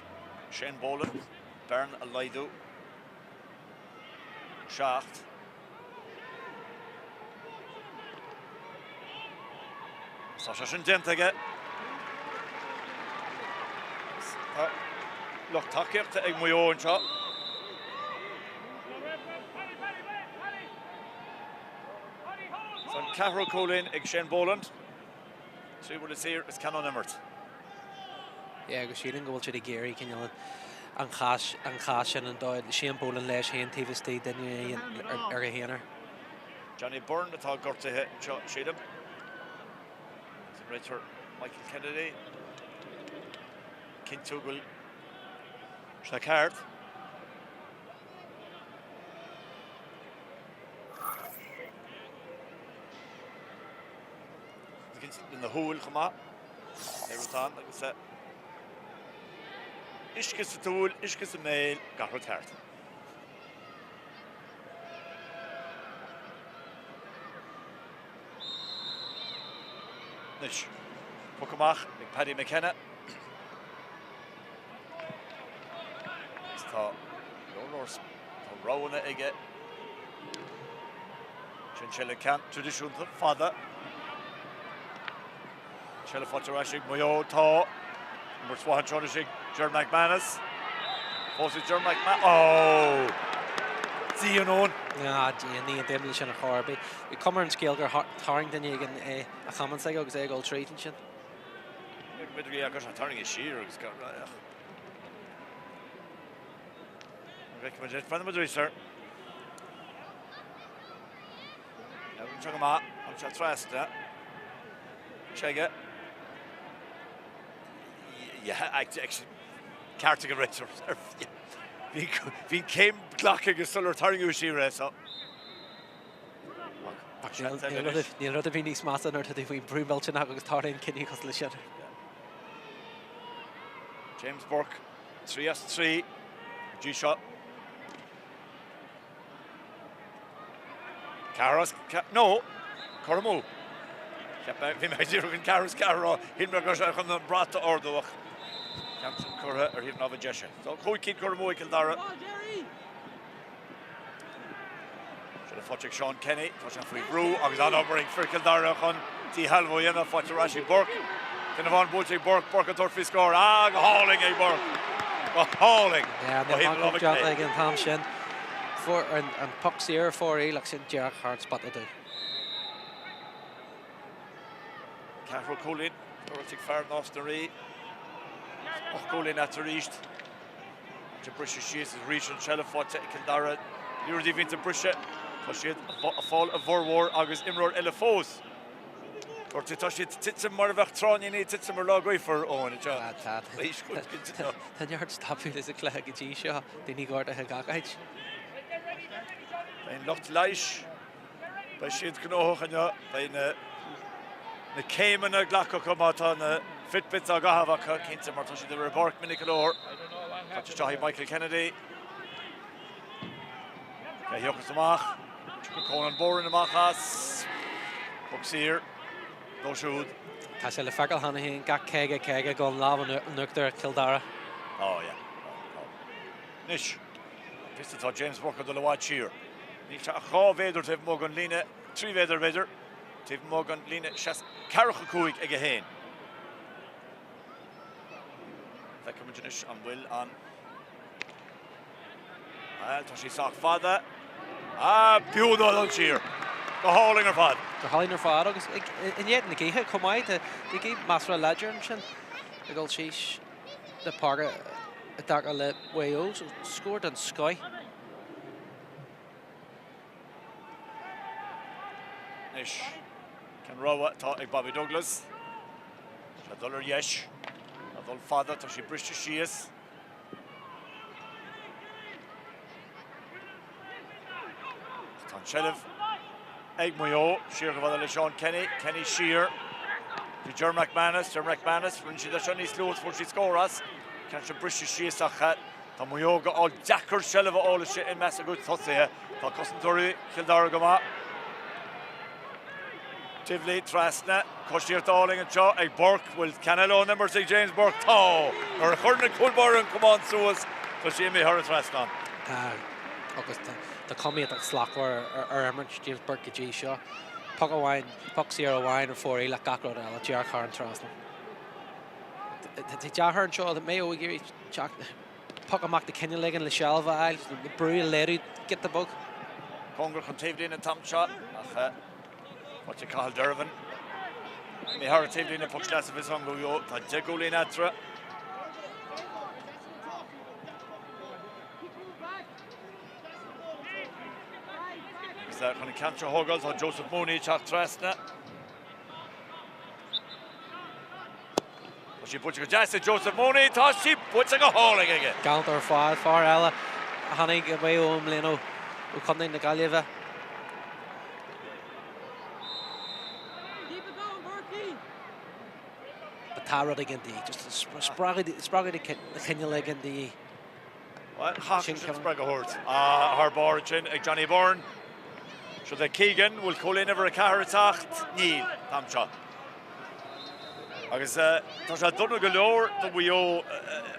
Shane Boland bearna a laghdú. 7. Tá sé sin déanta aige. Tá lucht tacaíochta ag Maigh Eo anseo. Tá an ceathrú cúilín ag Shane Boland. 3 bhuille saor is ceann ón imirt. Yeah, agus sílim go bhfuil siad ag iarraidh cineál an chás, an chás sin an dóigh Shane Boland leis féin taobh istigh duine ar a haonar. Johnny Byrne atá gortaithe anseo, sílim. Agus an réiteoir Michael Kennedy ag cinntiú go bhfuil sé ceart. Lena shúil chomh maith. Pé rud atá ann agus uisce sa tsúil, uisce sa mbéal, gach rud ceart. Anois, poc amach ag Paddy McKenna. Agus tá leor tá roghanna aige. Sin seilbh ceann traidisiúnta fada. Seilbh faighte ar ais ag Maigh Eo. Tá imirt mhaith anseo anois ag Ger McManus. Fós ag Ger McManus. Ó! Dian Eoin. Ah, dian, ní aontaím leis sin ar chor ar bith. Bhí cuma ar an scéal gur tharraing duine éigin é a chamán s'aige agus é ag dul tríd ansin. B'fhéidir go raibh sé tarraingthe siar agus go raibh. Breathnaíonn muid arís air. Seo go maith, an sé trasna. Seige. Ceart ag an réiteoir. Bhí céim glactha aige sular tarraingeadh siar é so. Ach níl rud ar bith níos measa nuair atá tú faoi bhrú millteanach agus tarlaíonn cinneadh cosúil leis sin. James Burke. 3 as 3 go dtí seo. 4 as 4, no, curtha amú. Cheap mé, bhí mé ag iarraidh an 4 as 4 a rá, shíl mé go raibh sé chun an brat a ardú ach ceann sin curtha ar thaobh na láimhe deise. So, 5 cinn curtha amú ag Cill Dara. Seilbh faighte ag Seán Kenny, tá sé faoi bhrú agus an-obair ag fir Chill Dara chun díshealbhú a dhéanamh, faighte ar ais ag Burke. Duine amháin buailte ag Burke, Burke ag tabhairt faoi scór, ah, go hálainn ag Burke! Go hálainn! Yeah, níl maith go déanta ag an t-am sin. Fuair an puc saor fuair ach sin díreach thar an spota dubh. Ceathrú cúilín, tabhairt ag fear Nás na Rí. 8 gcúilín eatarthu arís. Ag briseadh síos arís an tseilbh faighte ag Cill Dara. Liathróidí a bhíonns ag briseadh. Tá siad ag fáil a bhformhór agus imreoir eile fós. Gortaithe. Tá siad ag titim mar a bheadh tráithníní ag titim ar lá gaofar, Eoin. Tá. Tá neart stopadh sa chluiche go dtí seo. Daoine gortaithe gach áit. Beidh an lucht leighis. Beidh siad gnóthach inniu. Beidh na na céimeanna glactha acu má tá na Fitbits á gcaitheamh acu, cinnte, mar tá siad ar an bpáirc minic go leor. Faighte isteach ag Michael Kennedy. Cé a thiocfas amach? Tiocfaidh Conan Boran amach as. Poc saor dó siúd. Tá sé le feiceáil cheana féin, gach 50, 50 go an lámh in uachtar ag Cill Dara. Tá, yeah. Tá, tá. Anois, fios atá James Burke ag dul i bhfad siar. Níl sé ach 2 mhéadar taobh amuigh den líne, 3 mhéadar b'fhéidir, taobh amuigh den líne ceathracha 5 aige féin. Feicfidh muid anois an bhfuil an... Bhuel, tá sí sách fada. Ah, b'fhiú dó dul siar. Go hálainn ar fad. Go hálainn ar fad agus in éadan na gaoithe chomh maith. Tá gaoth measartha láidir ansin ag dul síos. na páirce i dtaca le Maigh Eo, so scór den scoith. Anois, cén rogha atá ag Bobby Douglas? Tá sé ag dul ar dheis, ag dul fada, tá sí briste síos. Tá an tseilbh ag Maigh Eo, siar chomh fada le Seán Kenny, Kenny siar go Ger McManus, Ger McManus, rinne siad é seo níos luaithe, fuair siad scór as, ceann seo briste síos ach tá Maigh Eo á fháil deacair seilbh a fháil istigh i measc a gcuid tosaithe. Tá cosantóirí Chill Dara go maith. Divilly trasna, coisíocht álainn anseo ag Burke, bhfuil ceann eile ón imirt ag James Burke? Tá! Nuair a chuireann an cúl báire an camán suas, tá sí imithe thar an trasnán. Tá, agus tá cuma iontach slachtmhar ar imirt James Burke go dtí seo. Poc amháin, poc saor amháin ar fóraoil ach gach rud eile díreach thar an trasnán. Tá deacair anseo, tá Maigh Eo ag iarraidh teacht. Poc amach de chineál éigin le seilbh a fháil, brú a léiriú giota beag. Cóngarach chun taobhlíne an t-am seo ach faighte ag Cathal Dervan. Imithe thar an taobhlíne, poc sleasa a bheas ann do Mhaigh Eo. Tá 10 gcúilín eatarthu. Agus chun an ceann seo a thógáil tá Joseph Mooney ag teacht trasna. Tá sí buailte go deas ag Joseph Mooney, tá sí buailte go hálainn aige! Galánta ar fad, fear eile a tháinig go Maigh Eo i mbliana ó Chontae na Gaillimhe. But tá rud éigin de dhíth, just spreagadh de chineál éigin de dhíth. Bhuel, chaithfeadh sin spreagadh a thabhairt thar barr ansin ag Johnny Byrne. Seo é Keegan, bhfuil cúilín uimhir 4 ag teacht? Níl, an t-am seo. Agus tá sé dona go leor do Mhaigh Eo,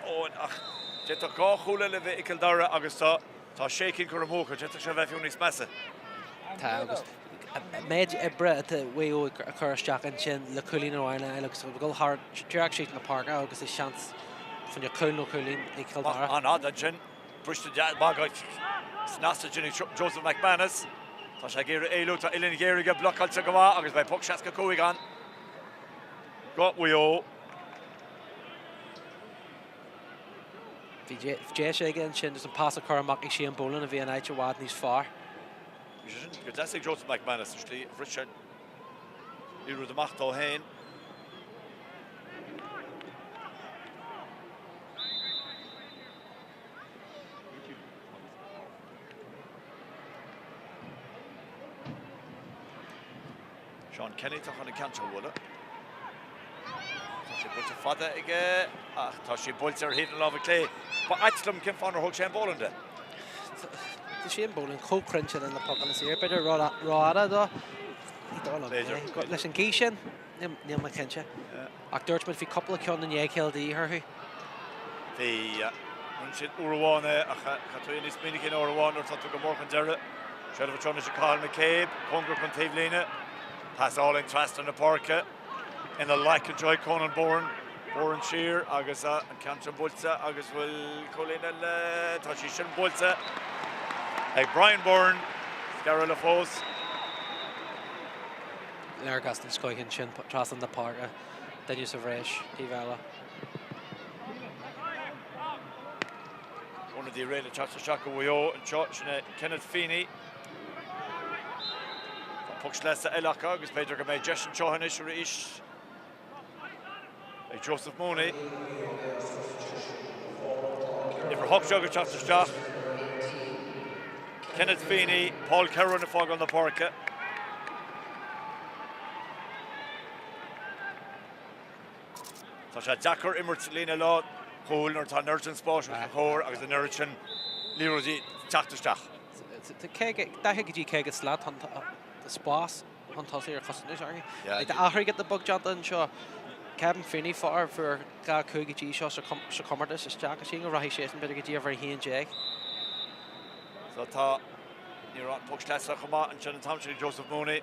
Eoin, ach d'fhéadfadh dhá chúl eile a bheith ag Cill Dara agus tá tá sé cinn curtha amú acu, d'fhéadfadh sé a bheith fiú níos measa. Tá, agus an méid oibre atá Mhaigh Eo ag cur isteach ansin le cúilín amháin a fháil agus ag dul thar díreach síos na páirce agus is seans fá choinne cúl nó cúilín ag Cill Dara. An-fhada ansin, briste maith snasta ansin ag Joseph McManus. Tá sé ag iarraidh éalú, tá uillinn ghéar aige, blocáilte go maith agus beidh poc 65 ann do Mhaigh Eo. Bhí deis aige ansin just an pas a chur amach ag Shane Boland a bhí in áit i bhfad níos fearr. Bhí sé sin go deas ag Joseph McManus, sa tslí a bhris sé liathróid amach dó féin. Seán Kenny atá chun an ceann seo a bhualadh. Tá sé buailte fada aige ach tá sé buailte ar thaobh na láimhe clé. Ba ait liom cén fáth nár thóg Shane Boland é. Tá Shane Boland chomh cruinn sin le pocanna saora. B'fhéidir rófhada dó. Ní dóigh liom é. Leis an ghaoth sin, níl mé cinnte. Ach dúirt muid bhí cúpla ceann i ndiaidh a chéile de dhíth orthu. Bhí. Rinne siad uair amháin é ach caithfidh tú é níos minice ná uair amháin nuair atá tú go mór chun deiridh. Seilbh anseo anois ag Cathal McCabe, cóngarach chun taobhlíne. Pas álainn trasna na páirce. Ina ghlaic anseo ag Conan Bourne. Bourne siar agus an ceann sin buailte agus bhfuil cúilín eile? Tá sí sin buailte ag Brian Bourne. Sciarradh eile fós. Léargas den scoith ansin trasna na páirce, duine sa bhreis, taobh eile. Ionadaí réidh le teacht isteach do Mhaigh Eo anseo, sin é Kenneth Feeney. Tá poc sleasa eile acu agus b'fhéidir go mbeidh deis anseo anois arís ag Joseph Mooney. Uimhir 18 ag teacht isteach. Kenneth Feeney, Paul Kerwin ag fágáil na páirce. Tá sé deacair imirt líne leathchúil nuair atá an oiread sin spáis os do chomhair agus an oiread sin liathróidí ag teacht isteach. Tá 40 go dtí 50 slat de spás chun tosaigh ar chosaint anois. Tá athrú giota beag déanta anseo. Kevin Feeney, fear a fuair 2 5 go dtí seo sa chomórtas isteach. Is go rachaidh seisean b'fhéidir go dtí uimhir 11. So tá ní raibh an poc sleasa chomh maith ansin an t-am sin ag Joseph Mooney.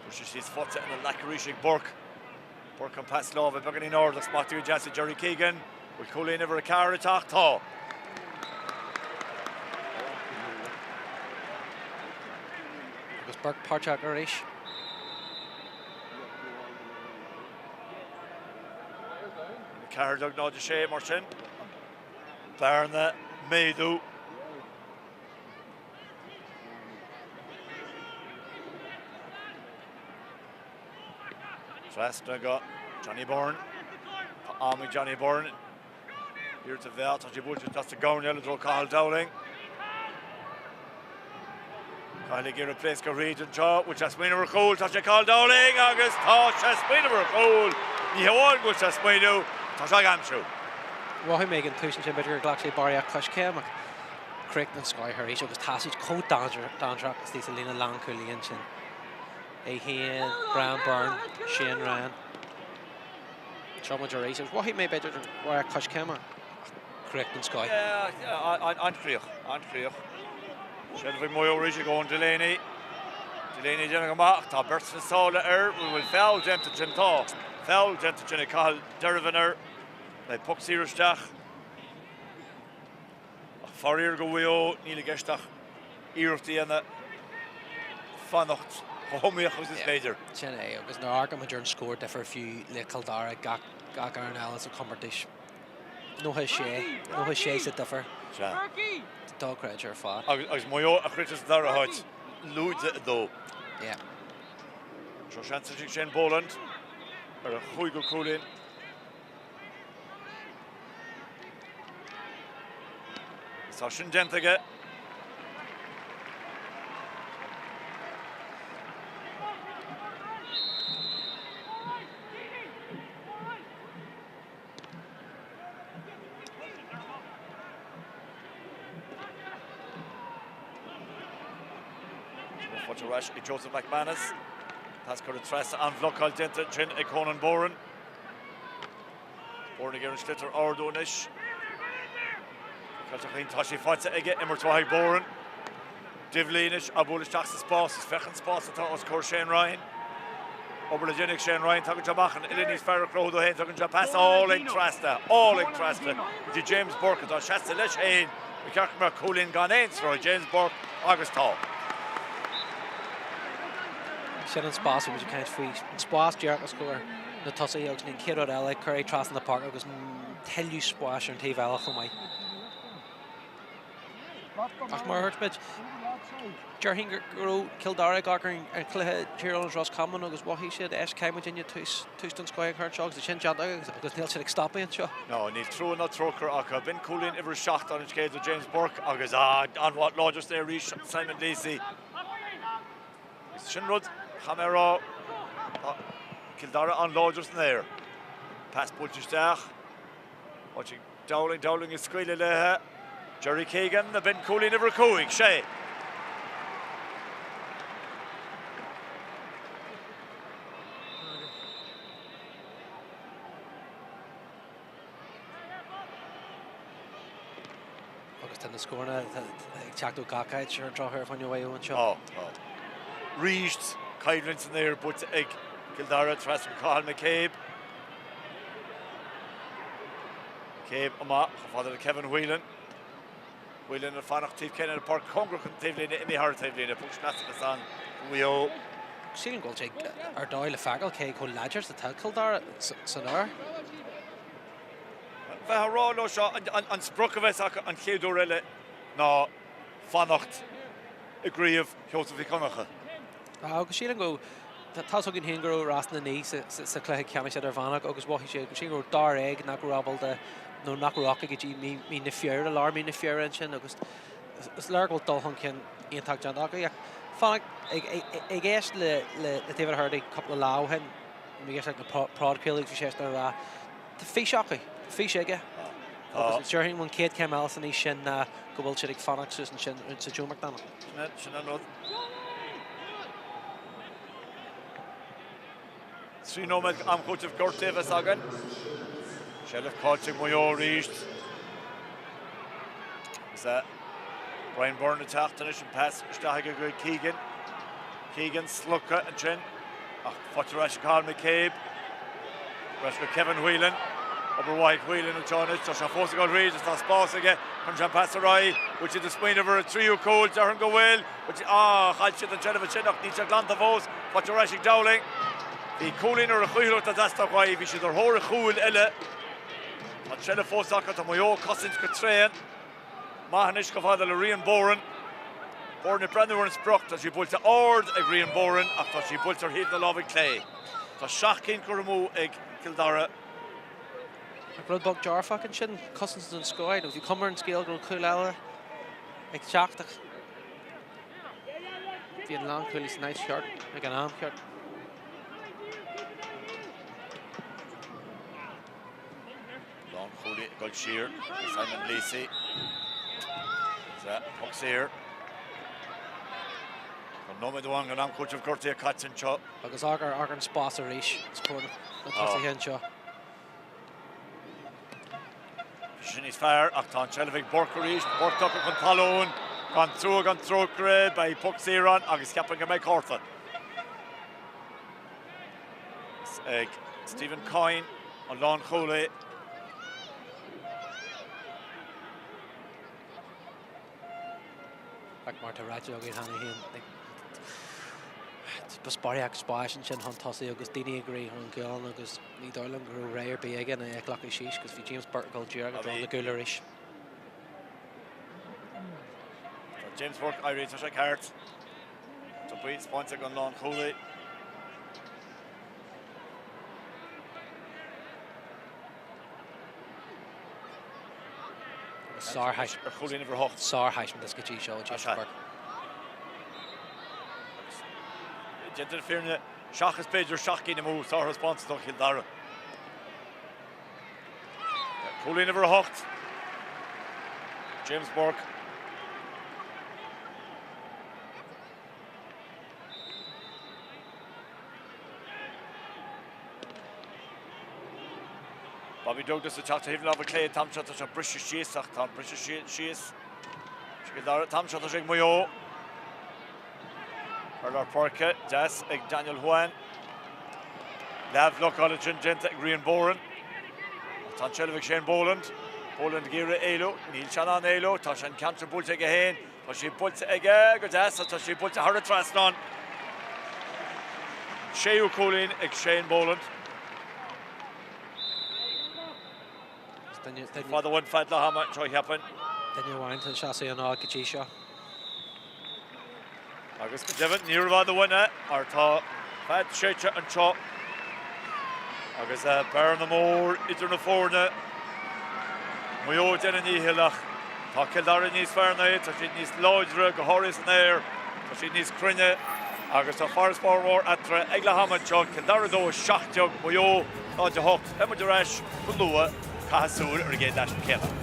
Briste síos faighte ina ghlaic arís ag Burke. Burke an pas láimhe beagáinín ard ach smachtaithe go deas ag Jerry Keegan. Bhfuil cúilín uimhir 4 ag teacht? Tá. Agus Burke páirteach arís. 14 0 6 mar sin. Bearna ag méadú. Trasna go Johnny Byrne. Tá am ag Johnny Byrne. Iarracht a mheá, tá sé buailte isteach sa gcoirnéal i dtreo Cathal Dowling. Cathal ag iarraidh pléascadh thríd anseo, bhfuil sé ag smaoineamh ar chúl, tá sé Cathal Dowling agus tá sé ag smaoineamh ar chúl! Ní hamháin go bhfuil sé ag smaoineamh, tá sé ag aimsiú. Mhothaigh mé ag an tús ansin, b'fhéidir gur ghlac sé barraíocht coiscéim ach críoch den scoth arís agus tá siad chomh dainséarach istigh sa líne lánchúlaí ansin. É féin, Brian Byrne, Shane Ryan. Seo muid arís agus mhothaigh mé b'fhéidir barraíocht coiscéime ach críoch den scoth. An-chríoch, an-chríoch. Seilbh ag Maigh Eo arís ag Eoin Delaney. Delaney ag déanamh go maith ach tá beirt sna sála air. Bhfuil feall déanta ansin? Tá. Feall déanta ansin ag Cathal Dervan air. Beidh poc saor isteach. Ach faraor do Mhaigh Eo, níl i gceist ach iarracht a dhéanamh fanacht chomh hiomaíoch agus is féidir. Sin é, agus nuair a amharcann muid ar an scór difir fiú le Cill Dara, gach fhoireann eile sa chomórtas, 96, 96 sa difir. Sea. Dochreidte ar fad. Agus Maigh Eo a chríochnaigh sa dara háit, lúide 2. Yeah. Seo seans ag Shane Boland ar a chúigiú cúilín. Tá sin déanta aige. Faighte ar ais ag Joseph McManus. Pas curtha trasna an-bhlocáil déanta ansin ag Conan Boran. Boran ag iarraidh an sliotar a ardú anois. Tá sé faighte aige, imirt mhaith ag Boran. Divilly anois á bualadh isteach sa spás, is féach an spás atá os comhair Shane Ryan. Obair le déanamh ag Shane Ryan, tagann sé amach an uillinn níos fearr a chruthú dó féin, tugann sé pas álainn trasna, álainn trasna go dtí James Burke atá seasta leis féin. Ba cheart go mbeadh cúilín gan aon stró ag James Burke agus tá. Sin an spás a bhí muid ag caint faoi, an spás díreach os comhair na tosaithe agus an chéad rud eile, cur é trasna na páirce agus tuilleadh spáis ar an taobh eile chomh maith. Ach mar a dúirt muid, déarfainn go raibh Cill Dara ag amharc ar an chluiche Tír Eoghain Ros Comáin agus mhothaigh siad eish caithfidh muidinne tús tús den scoth a chur anseo agus tá sin déanta agus níl siad ag stopadh anseo. No, níl trua ná trócaire acu. B'in cúilín uimhir a 7 ar an scéal do James Burke agus an-mhaith láidir san aer arís Simon Lacey. Agus sin rud, chaithfidh mé a rá, tá Cill Dara an-láidir san aer. Pas buailte isteach. Áit ag Dowling, Dowling ag scaoileadh léithe. Jerry Keegan, b'in cúilín uimhir a 5, sé. Agus tá na scóranna ag teacht ó gach áit ar an drochuair fá choinne Mhaigh Eo anseo. Tá, tá. Arís, coimhlint san aer buaite ag Cill Dara trasna go Cathal McCabe. McCabe amach chomh fada le Kevin Whelan. Whelan ag fanacht taobh céanna na páirce cóngarach don taobhlíne, imithe thar an taobhlíne, poc sleasa ansan do Mhaigh Eo. Sílim go bhfuil sé ar dóigh le feiceáil cé chomh láidir is atá Cill Dara san aer. Bheith á rá leo seo, an sprioc a bheas acu an chéad uair eile ná fanacht i gCraobh Sheosaimh Mhic Dhonncha. Agus sílim go, tá's againn féin go raibh Ros na Mí sa chluiche ceannais idirmheánach agus mhothaigh sé, sílim go raibh dáréag nach raibh ábalta nó nach raibh acu go dtí mí na Feabhra, lár mí na Feabhra ansin agus is léir go bhfuil dul chun cinn iontach déanta acu. Ach fanacht ag éist le David Herity cúpla lá ó shin, bhí sé ag na podchraoltaí agus bhí sé ag rá Tá fís acu, tá fís aige. Agus déarfainn an chéad chéim eile san fhís sin ná go bhfuil siad ag fanacht suas ansin sa Joe McDonagh. Sin an rud. 3 nóiméad am chúitimh gortaithe a bheas againn. Seilbh caillte ag Maigh Eo arís. Agus Brian Byrne ag teacht anois an pas isteach aige go Keegan. Keegan slogtha ansin ach faighte ar ais ag Cathal McCabe. Ar ais go Kevin Whelan. Obair mhaith ag Whelan anseo anois. Tá sé fós ag dul thríd agus tá spás aige chun an pas ar aghaidh. Bhfuil siad ag smaoineamh ar an tríú cúl? Déarfainn go bhfuil. Ah, chaill siad an tseilbh ansin ach níl sé glanta fós. Faighte ar ais ag Dowling. Bhí cúilín ar a chaoithiúlacht a theastaigh uaidh. Bhí siad ar thóir an chúil eile. Seilbh fós acu, tá Maigh Eo ag cosaint go tréan. Maith anois chomh fada le Rian Boran. Boran ag breathnú ar an sprioc, tá sí buailte ard ag Rian Boran ach tá sí buailte ar thaobh na láimhe clé. Tá 7 cinn curtha amú ag Cill Dara. Ach rud beag dearfach ansin, cosaint den scoth, nó bhí cuma ar an scéal go raibh cúl eile ag teacht ach bhí an lánchúlaí san áit cheart ag an am cheart. Lánchúlaí ag dul siar, Simon Lacey. Poc saor. Tá nóiméad amháin den am cúitimh gortaithe caite anseo. Agus amharc ar an spás arís os comhair na tosaithe anseo. Bhí sin níos fearr ach tá an tseilbh ag Burke arís. Burke tugtha chun talún. Gan trua gan trócaire, beidh poc saor ann agus ceapaim go mbeidh cárta. Is ag Stephen Coyne an lánchúlaí. Ach mar tá ráite againn cheana féin, ba barraíocht spáis ansin chun tosaigh agus daoine ag rith chun cinn agus ní dóigh liom go raibh rogha ar bith aige ná é a ghlacadh síos agus bhí James Burke ag dul díreach i dtreo na gcúl arís. Tá James Burke éirithe, tá sé ceart. Tá taispeáint ag an lánchúlaí. Ar chúilín uimhir 8. Sárthaispeántas go dtí seo ó James Burke. Déanta na fírinne, seachas b'fhéidir 7 gcinn amú, sárthaispeántas ó Chill Dara. Cúilín uimhir 8. James Burke. Bobby Douglas ag teacht ó thaobh na láimhe clé an t-am seo, tá sé briste síos ach tá an briseadh síos. Cill Dara an t-am seo, tá sé ag Maigh Eo. Ar lár páirce, deas ag Daniel Hoan. Leathbhlocáil ansin déanta ag Rian Boran. Ach tá an tseilbh ag Shane Boland. Boland ag iarraidh éalú. Níl sé in ann éalú. Tá sé an ceann seo buailte aige féin. Tá sí buailte aige go deas ach tá sí buailte thar an trasnán. Séú cúilín ag Shane Boland. Fada uainn fead leath ama anseo cheapfainn. Duine amháin atá ag seasamh an fhóid go dtí seo. Agus go deimhin níorbh fhada uainn é mar tá fead séidte anseo agus bearna mór idir na foirne. Maigh Eo ag déanamh a ndíchill ach tá Cill Dara níos fearr ná iad, tá siad níos láidre, go háirithe san aer, tá siad níos cruinne agus tá farasbarr mór eatarthu ag leath ama anseo, Cill Dara 2, 17, Maigh Eo 0, 8. Beidh muid ar ais go luath, caithfidh súil ar an gcéad leath céanna.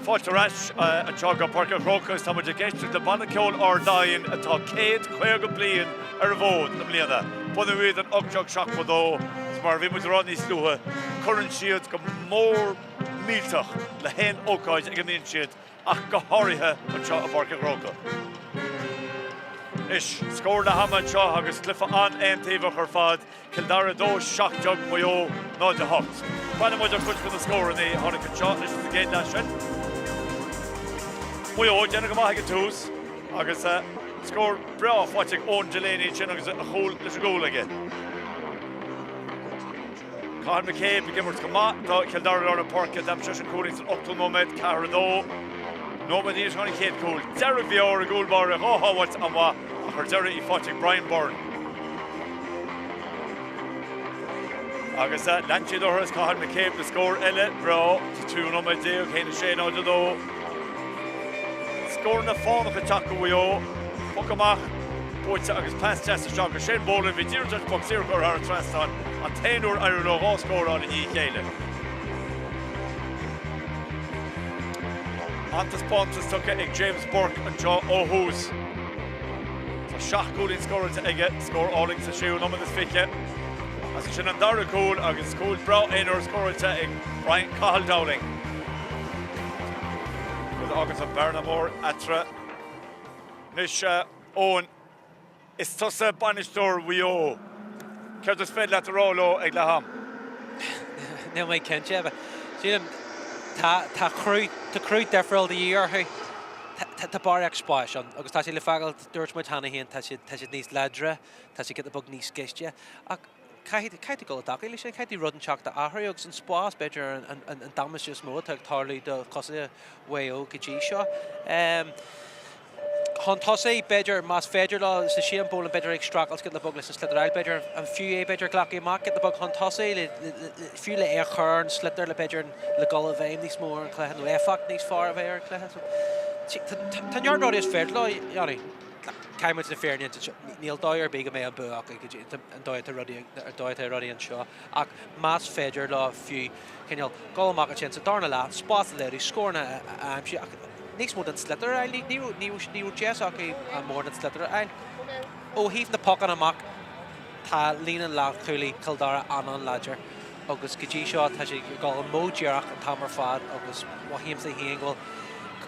Fáilte ar ais anseo go Páirc an Chrócaigh agus tá muid ag éisteacht le Banna Ceoil Ard Laighean atá 150 bliain ar an bhfód i mbliana. Bunaíodh iad in 1872 agus mar a bhí muid a rá níos luaithe, cuireann siad go mór millteach le haon ócáid ag a mbíonn siad ach go háirithe anseo i bPáirc an Chrócaigh. Anois, scór leath ama anseo agus cluiche an-aontaobhach ar fad. Cill Dara 2, 17, Maigh Eo 0, 8. Breathnóidh muid ar chuid de na scóranna a tháinig anseo anois sa gcéad leath sin. Maigh Eo ag déanamh go maith ag an tús agus scór breá faighte ag Eoin Delaney ansin agus a chúl leis an gcúl aige. Cathal McCabe ag imirt go maith do Chill Dara lár na páirce. D'aimsigh seisean cúilín san ochtú nóiméad, 4, 2. Nóiméad ina dhiaidh sin an chéad chúl. Dearg-mheabhair i gcúl báire, dhá shábháilt an-mhaith ach ar deireadh í faighte ag Brian Byrne. Agus lean siad orthu is Cathal McCabe le scór eile breá sa tríú nóiméad déag, 1, 6, 0, 2. Scóranna fánach ag teacht do Mhaigh Eo, poc amach buaite agus pas deas isteach go Shane Boland, bhí díreach tar éis poc saor a chur thar an trasnán, an t-aon uair éirigh leo dhá scór a fháil i ndiaidh a chéile. An-taispeántas tugtha ag James Burke anseo ó thús. Tá seacht gcúilín scóráilte aige, scór álainn sa séú nóiméad is fiche. Agus sin an dara cúl agus cúl breá aonair scóráilte ag Brian Cathal Dowling. Rud a fháganns an bearna mór eatarthu. Anois, Eoin, is tusa bainisteoir Mhaigh Eo. Céard is féidir leat a rá leo ag leath am? Níl mé cinnte. Sílim tá tá cruth tá cruth difriúil de dhíth orthu. Tá barraíocht spáis ann agus tá sé le feiceáil, dúirt muid cheana féin, tá siad tá siad níos láidre, tá siad giota beag níos gaiste ach caithfidh caithfidh tú dul i dtaca leis sin, caithfidh tú rud inteacht a athrú agus an spás b'fhéidir an an an damáiste is mó atá ag tarlú do chosa Mhaigh Eo go dtí seo. Chun tosaigh, b'fhéidir, más féidir leo, sa Shane Boland, b'fhéidir ag streachailt giota beag leis an sliotar a fháil, b'fhéidir an fiú é, b'fhéidir glacadh amach giota beag chun tosaigh, fiú le é a chur ar an sliotar le b'fhéidir le dul i bhfeidhm níos mó ar an chluiche nó éifeacht níos fearr a bheith ar an chluiche. So, tá neart rudaí is féidir leo, Johnny. Caithfidh muid na fírinne a insint, níl dóigh ar bith go mbeidh an bua acu go dtí an dóigh atá rudaí, an dóigh atá rudaí anseo ach más féidir leo fiú cineál dul amach ansin sa darna leath, spás a léiriú, scóranna a aimsiú ach níos mó den sliotar a fháil. Ní raibh, ní raibh, ní raibh deis acu mórán den sliotar a fháil. Ó thaobh na pocanna amach, tá líne leathchúlaí Chill Dara an-an-láidir agus go dtí seo tá siad ag dul an modh díreach an t-am ar fad agus mothaímse féin go bhfuil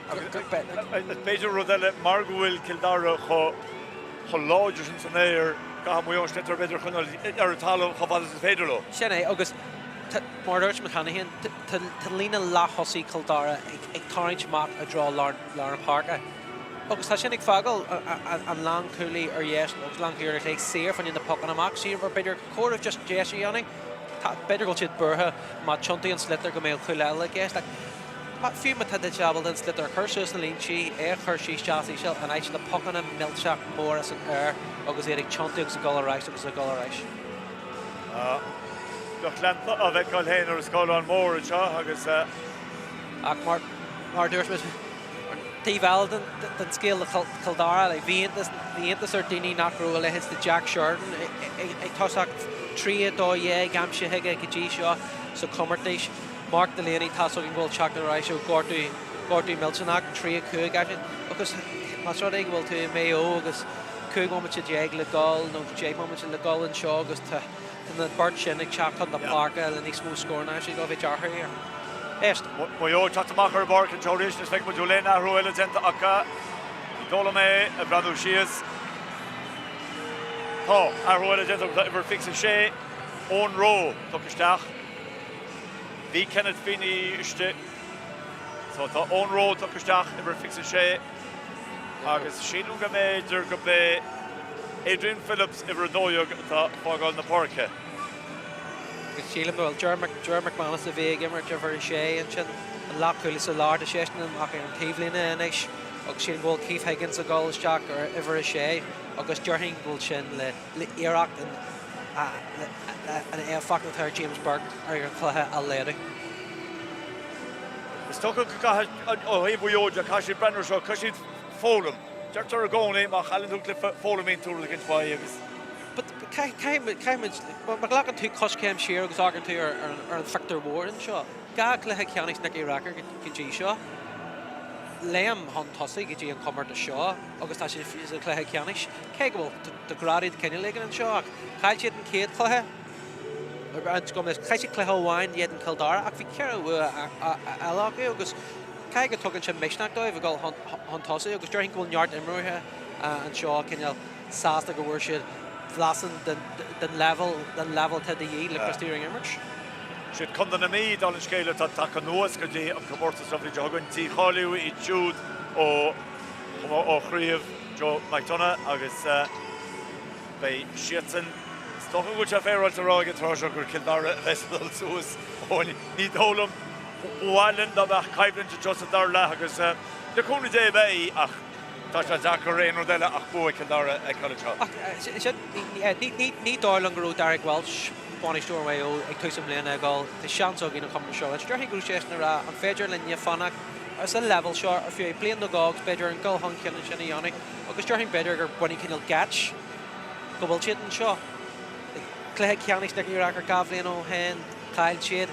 B'fhéidir rud eile, mar go bhfuil Cill Dara chomh láidir sin san aer, caithfidh Maigh Eo an sliotar b'fhéidir a choinneáil ar an talamh chomh fada is is féidir leo. Sin é, agus mar a dúirt mé cheana féin, tá líne leath-thosaigh Chill Dara ag tarraingt amach i dtreo lár na páirce agus tá sin ag fágáil an lánchúlaí ar dheis agus lánchúlaí ar chlé saor fá choinne na pocanna amach. Saor mar b'fhéidir chóir dóibh just deis a dhéanamh. B'fhéidir go bhfuil siad buartha má tiontaíonn an sliotar go mbeidh an cúl eile i gceist. Fiú má tá duit ábalta an sliotar a chur suas na líntí, é a chur síos deas íseal, in áit na pocanna millteach móra san aer agus iad ag tiontú agus ag dul ar ais agus ag dul ar ais. Lucht leanta á bhfeiceáil féin ar an scáileán mór anseo agus. Ach mar a dúirt muid, an taobh eile den scéal le Cill Dara, bhí iontas ar dhaoine nach raibh a leithéid de Jack Sheridan ag tosacht, 3, 12 aimsithe aige go dtí seo sa chomórtas. Mark Delaney, tá's againn go bhfuil teacht ar ais ó ghortú, gortú millteanach, 3, 5 aimsithe. Agus más rud é go bhfuil tú i Maigh Eo agus 15 bomaite le dul nó 10 bomaite le dul anseo agus tá na beirt sin ag teacht chun na páirce le níos mó scóranna aimsithe acu, bheadh dearcadh air. Éist. Maigh Eo ag teacht amach ar an bpáirc anseo arís, anois feicfidh muid an bhfuil aon athrú eile déanta acu. Ní dóigh liom é, ag breathnú síos. Tá athrú eile déanta acu, tá uimhir 26, Eoin Rowe, tugtha isteach. Bhí Kenneth Feeney istigh. So tá Eoin Rowe tugtha isteach, uimhir 26. Agus sílim go mb'fhéidir go b'é Adrian Phillips, uimhir 12, atá ag fágáil na páirce. Agus sílim go bhfuil Ger McManus a bhí ag imirt uimhir 6 ansin, an leathchúlaí sa lár, tá seisean amach ar an taobhlíne anois agus sílim go bhfuil Keith Higgins ag dul isteach ar uimhir 6 agus déarfainn go bhfuil sin le iarracht an éifeacht atá ar James Burke ar an chluiche a laghdú. Is dócha go gcaithfidh, ó thaobh Mhaigh Eo de, caithfidh siad breathnú air seo, caithfidh siad foghlaim. Deirtear i gcónaí má chailleann tú cluiche, foghlaimíonn tú rud éicint faoi agus. But caithfidh muid, má ghlacann tú coiscéim siar agus amharcann tú ar an phictiúr mhór anseo, dhá chluiche ceannais Nicky Rackard go dtí seo. léim chun tosaigh go dtí an comórtas seo agus tá siad sa chluiche ceannais. Cé go bhfuil degraded cineál éigin anseo ach chaill siad an chéad chluiche, chaill siad cluiche amháin in éadan Chill Dara ach bhí ceithre bhua eile acu agus caithfidh go dtugann sin misneach dóibh a dhul chun tosaigh agus déarfainn go bhfuil neart imreoithe anseo cineál sásta go bhfuair siad blaiseadh den leibhéal den leibhéal atá de dhíth le Christy Ring a imirt. Siad Contae na Mí, dála an scéil, atá tagtha anuas go dtí an comórtas an bhliain seo chugainn. Dícháilíodh iad siúd ó ó chraobh Joe McDonagh agus beidh siadsan, is dócha go bhfuil sé féaráilte a rá ag an tráth seo gur Cill Dara a bheas ag dul suas ó ní dóigh liom, ba mhaith linn dá mbeadh coimhlint anseo sa dara leath agus le cúnamh Dé beidh ach tá sé deacair aon rud eile ach bua Chill Dara a fheiceáil anseo. Ach sin, ní dóigh liom go raibh Derek Walsh, bainisteoir Mhaigh Eo, ag tús na bliana ag dul, tá seans againn an comórtas seo. Déarfainn go raibh seisean ag rá, an féidir linne fanacht sa leibhéal seo ar feadh bliain nó dhó agus b'fhéidir an dul chun cinn ansin a dhéanamh agus déarfainn b'fhéidir gur baineadh cineál geit go bhfuil siad anseo. Cluiche ceannais Nicky Rackard 2 bhliain ó shin, chaill siad,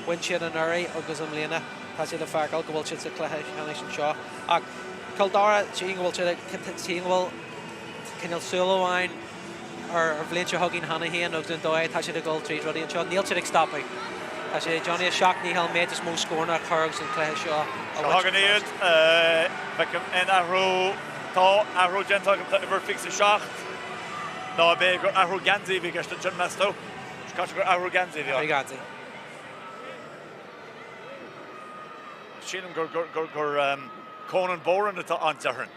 bhain siad anuraidh agus i mbliana tá siad le feiceáil go bhfuil siad sa chluiche ceannais anseo. Ach Cill Dara, sílim go bhfuil siad ag, sílim go bhfuil cineál súil amháin ar an bhliain seo chugainn cheana féin agus an dóigh atá siad ag dul tríd rudaí anseo, níl siad ag stopadh. Tá siad ag déanamh a seacht ndícheall an méid is mó scóranna a chur agus an cluiche seo a Seo bhaint chugainn iad. Feicim aon athrú. Tá athrú déanta agam, tá uimhir 27. Nó ab é gur athrú geansaí a bhí i gceist ansin, meas tú? Caithfidh gur athrú geansaí a bhí ann. Athrú geansaí. Sílim gur Conan Boran atá ann, déarfainn.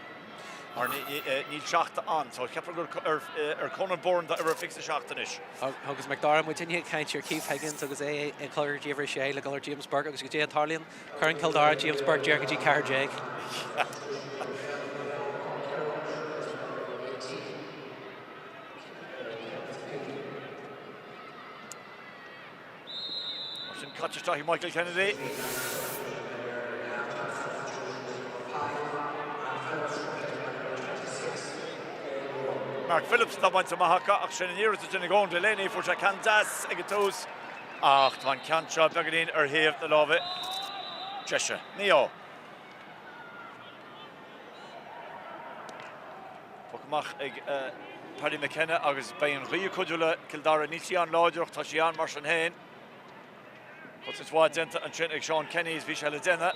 Mar níl 7 ann, so ceapaim gur ar Conan Boran atá uimhir 27 anois. Agus Macdara, muid inné ag caint ar Keith Higgins agus é ag cur go dtí uimhir 6 le dul ar James Burke agus goidé a tharlaíonn, cuireann Cill Dara James Burke díreach go dtí 14. Mar sin caite isteach ag Michael Kennedy. Mark Phillips atá bainte amach acu ach sin an iarracht a rinne Eoin Delaney, fuair sé ceann deas ag an tús ach tá an ceann seo beagáinín ar thaobh na láimhe deise. Mí-ádh. Poc amach ag Paddy McKenna agus beidh an ghaoth ag cuidiú le Cill Dara. Níl sí an-láidir ach tá sí ann mar sin féin. Cosaint mhaith déanta ansin ag Seán Kenny is bhí sé le déanamh.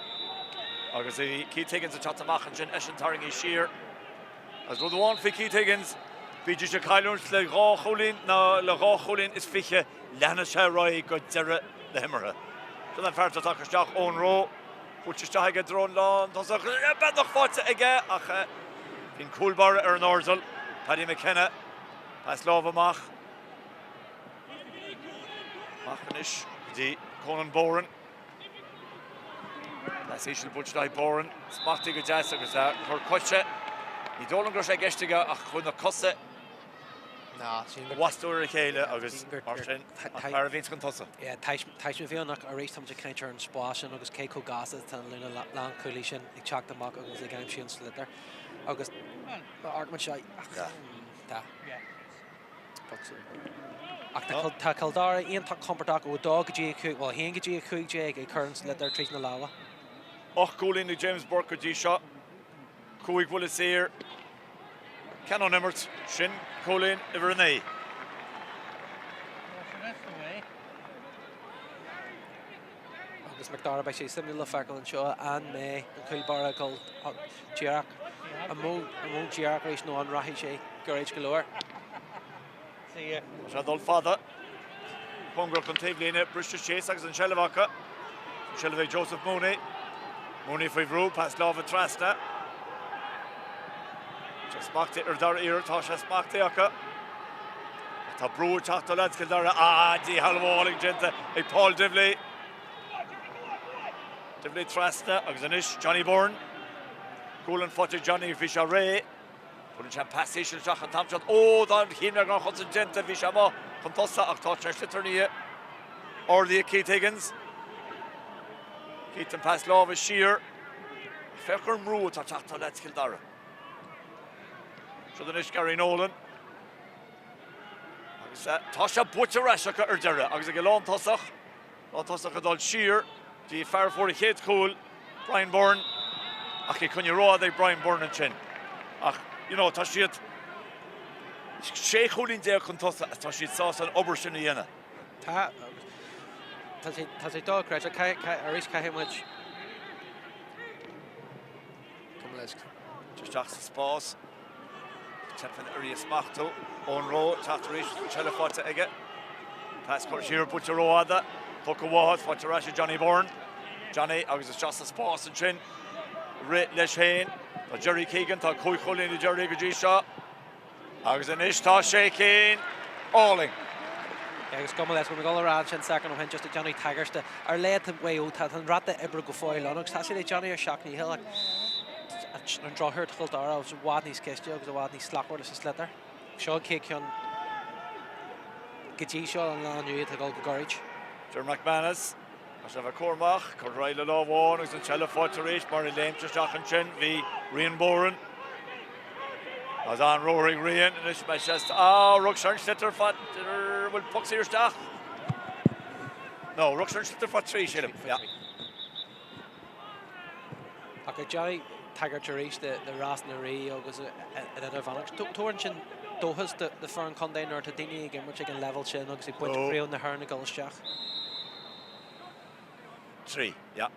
Agus bhí Keith Higgins ag teacht amach ansin, eisean tarraingthe siar. Agus rud amháin faoi Keith Higgins, bídís ag cailliúint le dhá chúilín nó le dhá chúilín is fiche, leanfaidh sé ar aghaidh go deireadh na himeartha. Sin an fear atá tagtha isteach, Eoin Rowe. Buailte isteach aige i dtreo an lántosach. Beagnach faighte aige ach bhí an cúl báire ar an airdeall. Paddy McKenna. Pas láimhe amach. Amach anois go dtí Conan Boran. Pas íseal buailte isteach ag Boran. Smachtaithe go deas agus cor coise. Ní dóigh liom go raibh sé i gceist aige ach chuaigh na cosa a bhastú ar a chéile agus mar sin an fear a bhíonns chun tosaigh. Taisme bhí ann ach arís táimid ag caint ar an spás sin agus cé chomh gasta atá an líne lánchúlaí sin ag teacht amach agus ag aimsiú an sliotar agus amharcann sé tá ach tá Cill Dara iontach compordach ó 2 go dtí 5, bhuel 1 go dtí 15 ag cur an sliotar tríd na lámha. 8 gcúilín ag James Burke go dtí seo, 5 bhuille saor. Ceann ón imirt, sin cúilín uimhir 9. Agus Macdara, beidh sé suimiúil le feiceáil anseo an mbeidh an cúl báire ag dul díreach an modh díreach arís nó an rachaidh sé gairid go leor. Tá sé ag dul fada. Cóngarach don taobhlíne, briste síos agus an tseilbh acu. An tseilbh ag Joseph Mooney. Mooney faoi bhrú, pas láimhe trasna. Tá sé smachtaithe ar dara iarracht, tá sé smachtaithe acu. Ach tá brú ag teacht ó leaids Chill Dara. Ah, díshealbhú déanta ag Paul Divilly. Divilly trasna agus anois Johnny Byrne. Gualainn faighte ag Johnny, bhí sé réidh. Cuireann sé an pas íseal isteach an t-am seo. Ó, tá an chéim ar chosaint déanta, bhí sé amuigh chun tosaigh ach tá sé sliotar i ndiaidh ardaithe ag Keith Higgins. Keith an pas láimhe siar. Féach ar an mbrú atá ag teacht ó leaids Chill Dara. Siod anois Gary Nolan. Agus tá sé buaite ar ais acu ar deireadh agus ag an lántosach. Lántosach ag dul siar dtí fear a fuair a chéad chúl, Brian Byrne. Ach é coinnithe rófhada ag Brian Byrne ansin. Ach, you know, tá siad 16 chúilín chun tosaigh agus tá siad sásta an obair sin a dhéanamh. Tá, agus tá sé, tá sé dochreidte. Arís caithfidh muid Come let's. Isteach sa spás. Teipeann ar í a smachtú. Eoin Rowe ag teacht arís, an tseilbh faighte aige. Pas curtha siar, buailte rófhada. Poc uathu, faighte ar ais ag Johnny Byrne. Johnny agus isteach sa spás ansin. Rith leis féin. Tá Jerry Keegan, tá 5 chúilín ag Jerry go dtí seo. Agus anois tá sé cinn álainn. Agus gabh mo leithscéal, bhí mé ag dul a rá ansin soicind ó shin just ag déanamh tagairt de ar leith tá Mhaigh Eo, tá an ráta oibre go fóill ann agus tá siad ag déanamh a seacht ndícheall ach an drochuair tá Cill Dara i bhfad níos cliste agus i bhfad níos slachtmhar leis an sliotar. Seo an chéad cheann go dtí seo an lá inniu atá ag dul go gairid. Ger McManus. Tá sé a bheith cúramach, curtha ar aghaidh le lámh amháin agus an tseilbh faighte arís mar ag léimt isteach ansin bhí Rian Boran. Agus an-ruathar ag Rian anois beidh sé á rug sé an sliotar fad bhfuil poc saor isteach? No, rug sé an sliotar fad 3 sílim. Yeah. Ach ag déanamh tagairt arís do Rás na Rí agus an Idirmheánach. Tabharann sin dóchas do foireann contae nuair atá daoine ag imirt ag an leibhéal sin agus ag baint craobh na hÉireann ag dul isteach. 3, yeah.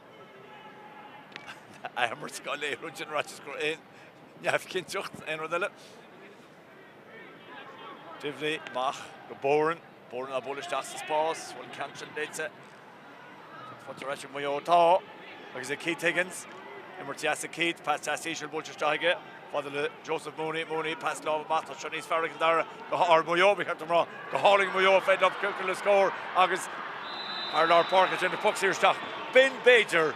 Athimirt á léiriú ansin ráiteas go raibh aon neamhchinnteacht, aon rud eile. Divilly amach go Boran. Boran á bualadh isteach sa spás, bhfuil an ceann sin léite. Faighte ar ais ag Maigh Eo. Tá. Agus ag Keith Higgins. Imirt dheas ag Keith. Pas deas íseal buailte isteach aige. Fada le Joseph Mooney. Mooney, pas láimhe amach. Tá seo níos fearr ag Cill Dara. Go hard Maigh Eo, ba cheart dom rá. Go hálainn Maigh Eo. Féidir leo cur le scór agus thar lár páirce sin, poc saor isteach. B'in, b'fhéidir,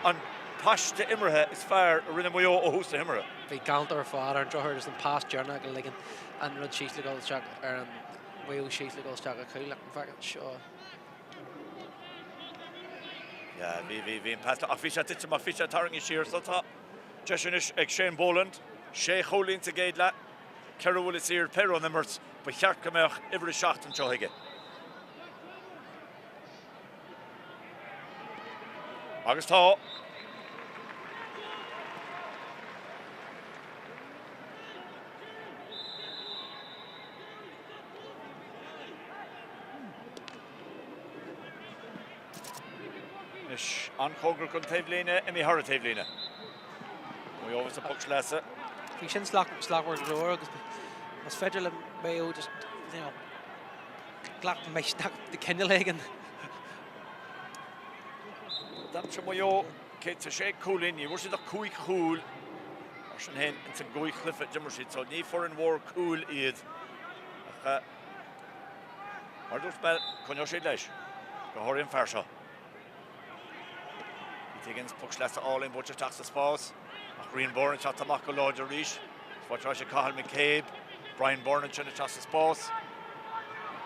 an paiste imeartha is fearr a rinne Maigh Eo ó thús na himeartha. Bhí galánta ar fad ar an drochuair agus an pas deireanach a ligean an rud síos le dul isteach ar an Mhaigh Eo síos le dul isteach ar chúl. Ach an bhfeiceann seo. Yeah, bhí, bhí, bhí an pas, ach bhí sé tite amach, bhí sé tarraingthe siar, so tá deis anois ag Shane Boland, sé chúilín sa gcéad leath, ceithre bhuille saor péire ón imirt, ba cheart go mbeadh uimhir a seacht anseo aige. Agus tá. Anois an-chóngarach don taobhlíne, imithe thar an taobhlíne. Maigh Eo agus an poc sleasa. Bhí sin slachtmhar go leor agus más féidir le Maigh Eo just, you know, glac misneach de chineál éigin. D'aimsigh Maigh Eo 106 cúilín, ní bhfuair siad ach 5 chúl mar sin féin ins an gcúig chluiche a d'imir siad, so ní foireann mhór cúil iad. Ach mar a dúirt mé, coinneoidh siad leis, go háirithe an fear seo. Keith Higgins, poc sleasa álainn buailte isteach sa spás, ach Rian Byrne ag teacht amach go láidir arís. Faighte ar ais ag Cathal McCabe, Brian Byrne ansin isteach sa spás.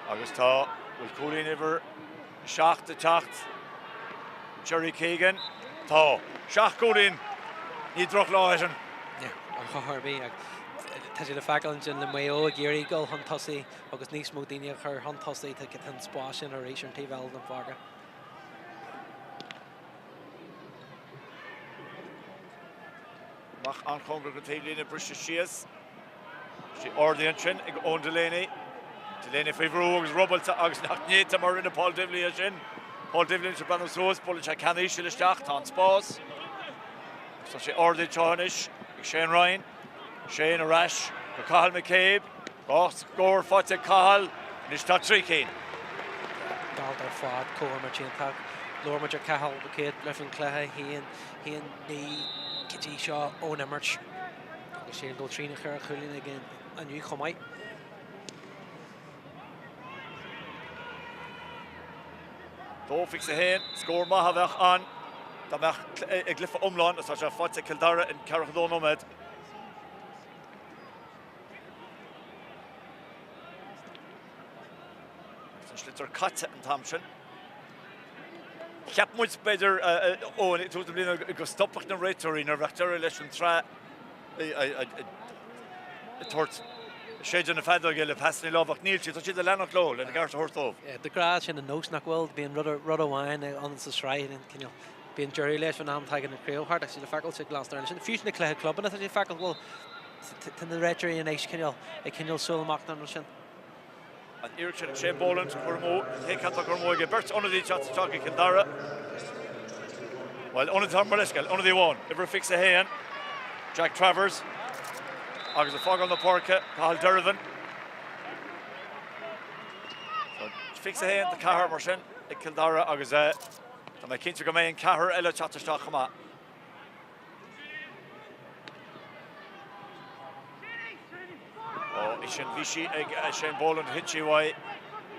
Agus tá, bhfuil cúilín uimhir 7 ag teacht. Jerry Keegan, Tá. Seacht gcúilín, ní drochlá é sin. Ar chor ar bith. Tá sé le feiceáil ansin le Maigh Eo ag iarraidh dul chun tosaigh agus níos mó daoine a chur chun tosaigh. Tá an spás sin arís ar an taobh eile den pháirc. Amach an-chóngarach don taobhlíne briste síos. Sé ardaithe ansin ag Eoin Delaney. Delaney faoi bhrú agus rubailte agus nach néata mar rinne Paul Divilly é sin. Paul Divilly anois ag breathnú suas, buaileann sé ceann íseal isteach, tá an spás. Agus tá sé ardaithe anseo anois ag Shane Ryan. Shane ar ais go Cathal McCabe. Dhá scór faighte ag Cathal, anois tá trí cinn. Galánta ar fad, comhimirt iontach. Labhair muid ar Cathal McCabe roimh an chluiche, haon, haon, naoi go dtí seo ón imirt. Agus sílim go bhfuil trí nó cheithre chúilín aige inniu chomh maith. 2-21, scór maith a bheadh ann dá mbeadh i gcluiche iomlán, agus tá sé faighte ag Cill Dara in 42 nóiméad. Agus an sliotar caite an t-am sin. Cheap muid, b'fhéidir, ó tús na bliana go stopfadh na réiteoirí nuair a bheadh deireadh leis an tsraith ag tabhairt séideadh na feadóige le pasanna láimhe ach níl siad, tá siad ag leanacht leo lena gceart a thabhairt dóibh. De ghnáth sin an nós nach bhfuil, bíonn rud amháin ann sa sraith, cineál. Bíonn deireadh leis an am tagann an chraobh thart agus tá le feiceáil sa ghlas sin. Fiú sna cluiche clubanna tá sé feiceáil go bhfuil tá na réiteoirí anois cineál ag cineál súil amach don rud sin. An iarracht sin ag Shane Boland, cur amú, cé ceann atá curtha amú aige? Beirt ionadaí ag teacht isteach ag Cill Dara. Bhuel, ionadaí mo leithscéal, ionadaí amháin, uimhir 21, Jack Travers, agus ag fágáil na páirce, Cathal Dervan. 21 do 4 mar sin ag Cill Dara agus tá mé cinnte go mbeidh an ceathrar eile ag teacht isteach chomh maith. Ó, sin bhí sí ag Shane Boland, thit sí uaidh.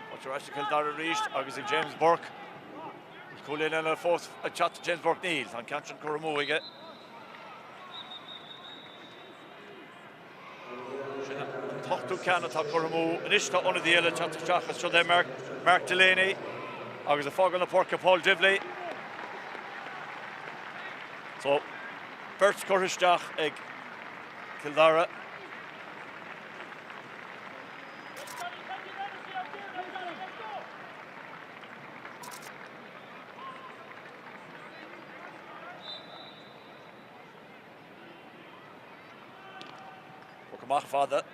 Faighte ar ais ag Cill Dara arís agus ag James Burke. Cúilín eile fós ag teacht James Burke níl, tá an ceann sin curtha amú aige. Sin an t-ochtú ceann atá curtha amú. Anois tá ionadaí eile ag teacht isteach agus siod é Mark, Mark Delaney agus ag fágáil na páirce Paul Divilly. So, beirt curtha isteach ag Cill Dara. Poc amach fada.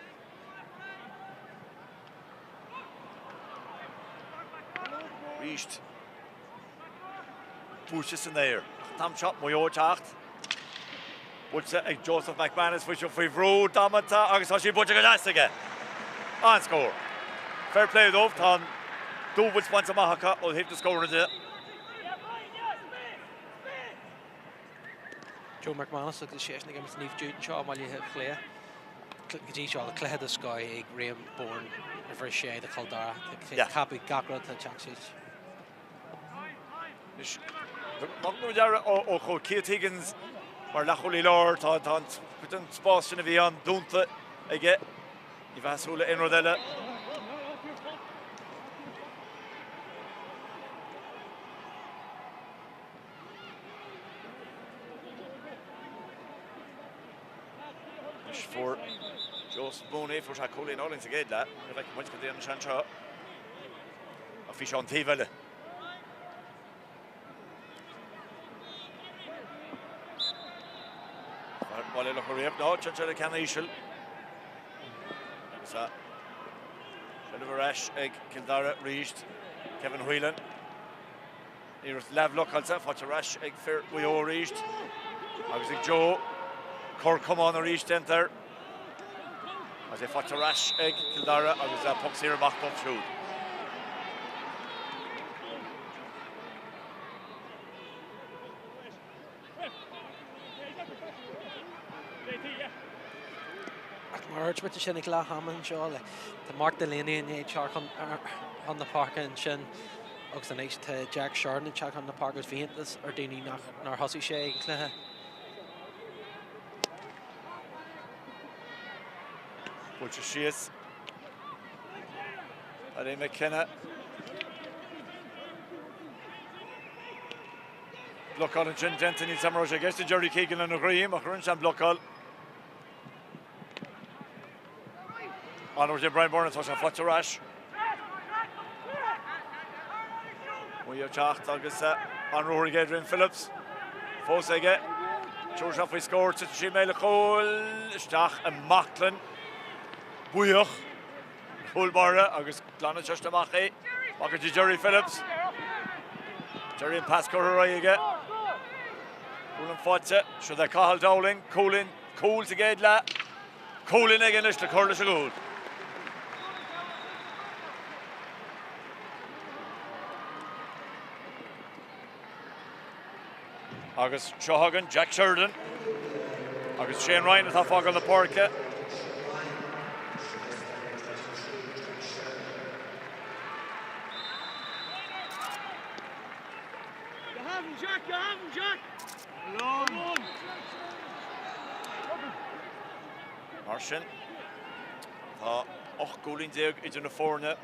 Arís. Buailte san aer. Ach an t-am seo, Maigh Eo ag teacht. Buailte ag Joseph McManus faoi seo faoi bhrú damanta agus tá sí buailte go deas aige. An-scór. Fair play dóibh, tá an dúbailt bainte amach acu ó thaobh na scóranna de. Joe McManus agus seisean ag imirt Naomh Jude anseo i mBaile Átha Cliath. Go dtí seo, cluiche den scoth ag Liam Bourne, uimhir 6 do Chill Dara. Ag ceapadh gach rud atá ag teacht suas. Anois, maith go deara ó chuaigh Keith Higgins mar leathchúlaí láir, tá an cuid den spás sin a bhí ann dúnta aige. Ní bheifeá ag súil le aon rud eile. Anois fuair Joseph Mooney, fuair sé cúilín álainn sa gcéad leath, ní bhfeicfidh muid cad a dhéanann sé anseo. Ach bhí sé ón taobh eile. Baile Locha Riach, ná, téann sé le ceann íseal. Agus a seilbh ar ais ag Cill Dara arís, Kevin Whelan. Iarracht leathbhlocáilte faighte ar ais ag fir Mhaigh Eo arís agus ag Joe. Cor camán arís déanta air agus é faighte ar ais ag Cill Dara agus poc saor amach dóibh siúd. Ach mar a dúirt muid ansin ag leath ama anseo, tá Mark Delaney i ndiaidh teacht chun na páirce ansin agus anois tá Jack Sheridan ag teacht chun na páirce agus bhí iontas ar daoine nár thosaigh sé ag an chluiche. Buailte síos. Paddy McKenna. Blocáil ansin déanta, níl 's a'm an raibh sé i gceist ag Jerry Keegan lena dhroim ach rinne sé an blocáil. An-rud é Brian Byrne, tá sé faighte ar ais. Maigh Eo ag teacht agus an ruathar ag Adrian Phillips. Fós aige. Tabharfaidh sé faoi scór, titfidh sí i mbéal an chúil, isteach i mbaclainn buíoch. Cúl báire agus glanann seisean amach é. Amach go dtí Jerry Phillips. Jerry an pas curtha ar aghaidh aige. Cúilín faighte. Seo é Cathal Dowling. Cúilín, cúl sa gcéad leath. Cúilín aige anois le cur leis an gcúl. Agus seo chugainn Jack Sheridan agus Shane Ryan atá ag fágáil na páirce. Mar sin, tá 18 gcúilín idir na foirne.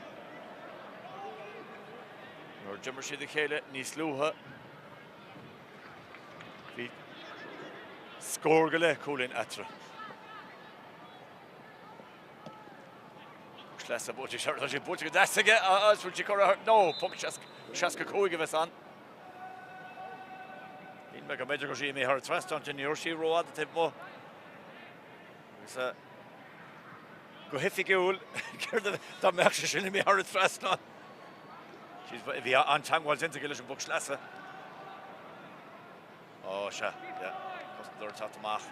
Nuair a d'imir siad a chéile níos luaithe, bhí scór go leith cúilín eatarthu. Poc sleasa buailte, tá sé buailte go deas aige agus bhfuil sí curtha, no, poc 65 a bheas ann. mé go mb'fhéidir go raibh sí imithe thar an trasnán ansin, ní raibh sí rófhada taobh amuigh. Agus go hoifigiúil, céard a dá mbeadh sé sin imithe thar an trasnán? Bhí an-teagmháil déanta aige leis an bpoc sleasa. Ó, sea, yeah. Cosantóir ag teacht amach.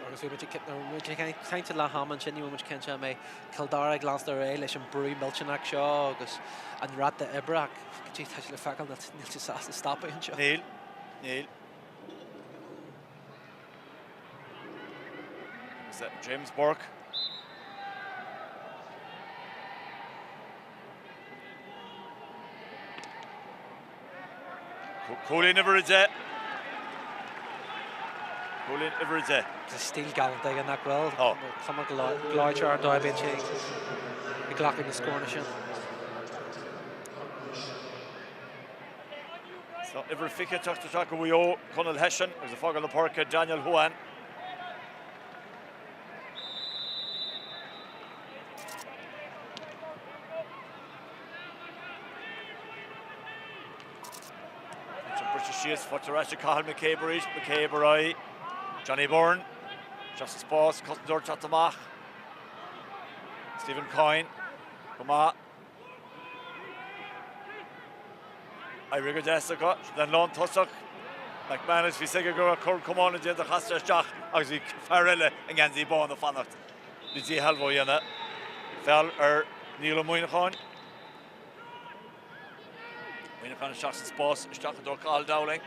Agus bhí muid ag caint ag leath ama ansin, ní raibh muid cinnte an mbeidh Cill Dara ag leanstan ar aghaidh leis an brú millteanach seo agus an ráta oibre ach go dtí tá sé le feiceáil níl siad sásta stopadh anseo. Níl, níl. Agus James Burke. Cúilín uimhir 10. Cúilín uimhir 10. Tá stíl galánta aige nach bhfuil? Tá. Cuma gleoite ar an dóigh a bhíonn sé ag glacadh na scóranna sin. So uimhir 20 teacht isteach do Mhaigh Eo, Conall Hession agus ag fágáil na páirce Daniel Hoan. Briste síos, faighte ar ais ag Cathal McCabe arís, McCabe ar aghaidh. Johnny Byrne, isteach sa spás, cosantóir teacht amach. Stephen Coyne, go maith. Éirithe go deas acu, den lántosach. McManus, bhí a fhios aige go raibh cor camáin déanta, chas sé isteach agus bhí fear eile i ngeansaí bán ag fanacht le díshealbhú a dhéanamh. Feall ar Niall Ó Muineacháin. Muineachán isteach sa spás, isteach i dtreo Cathal Dowling.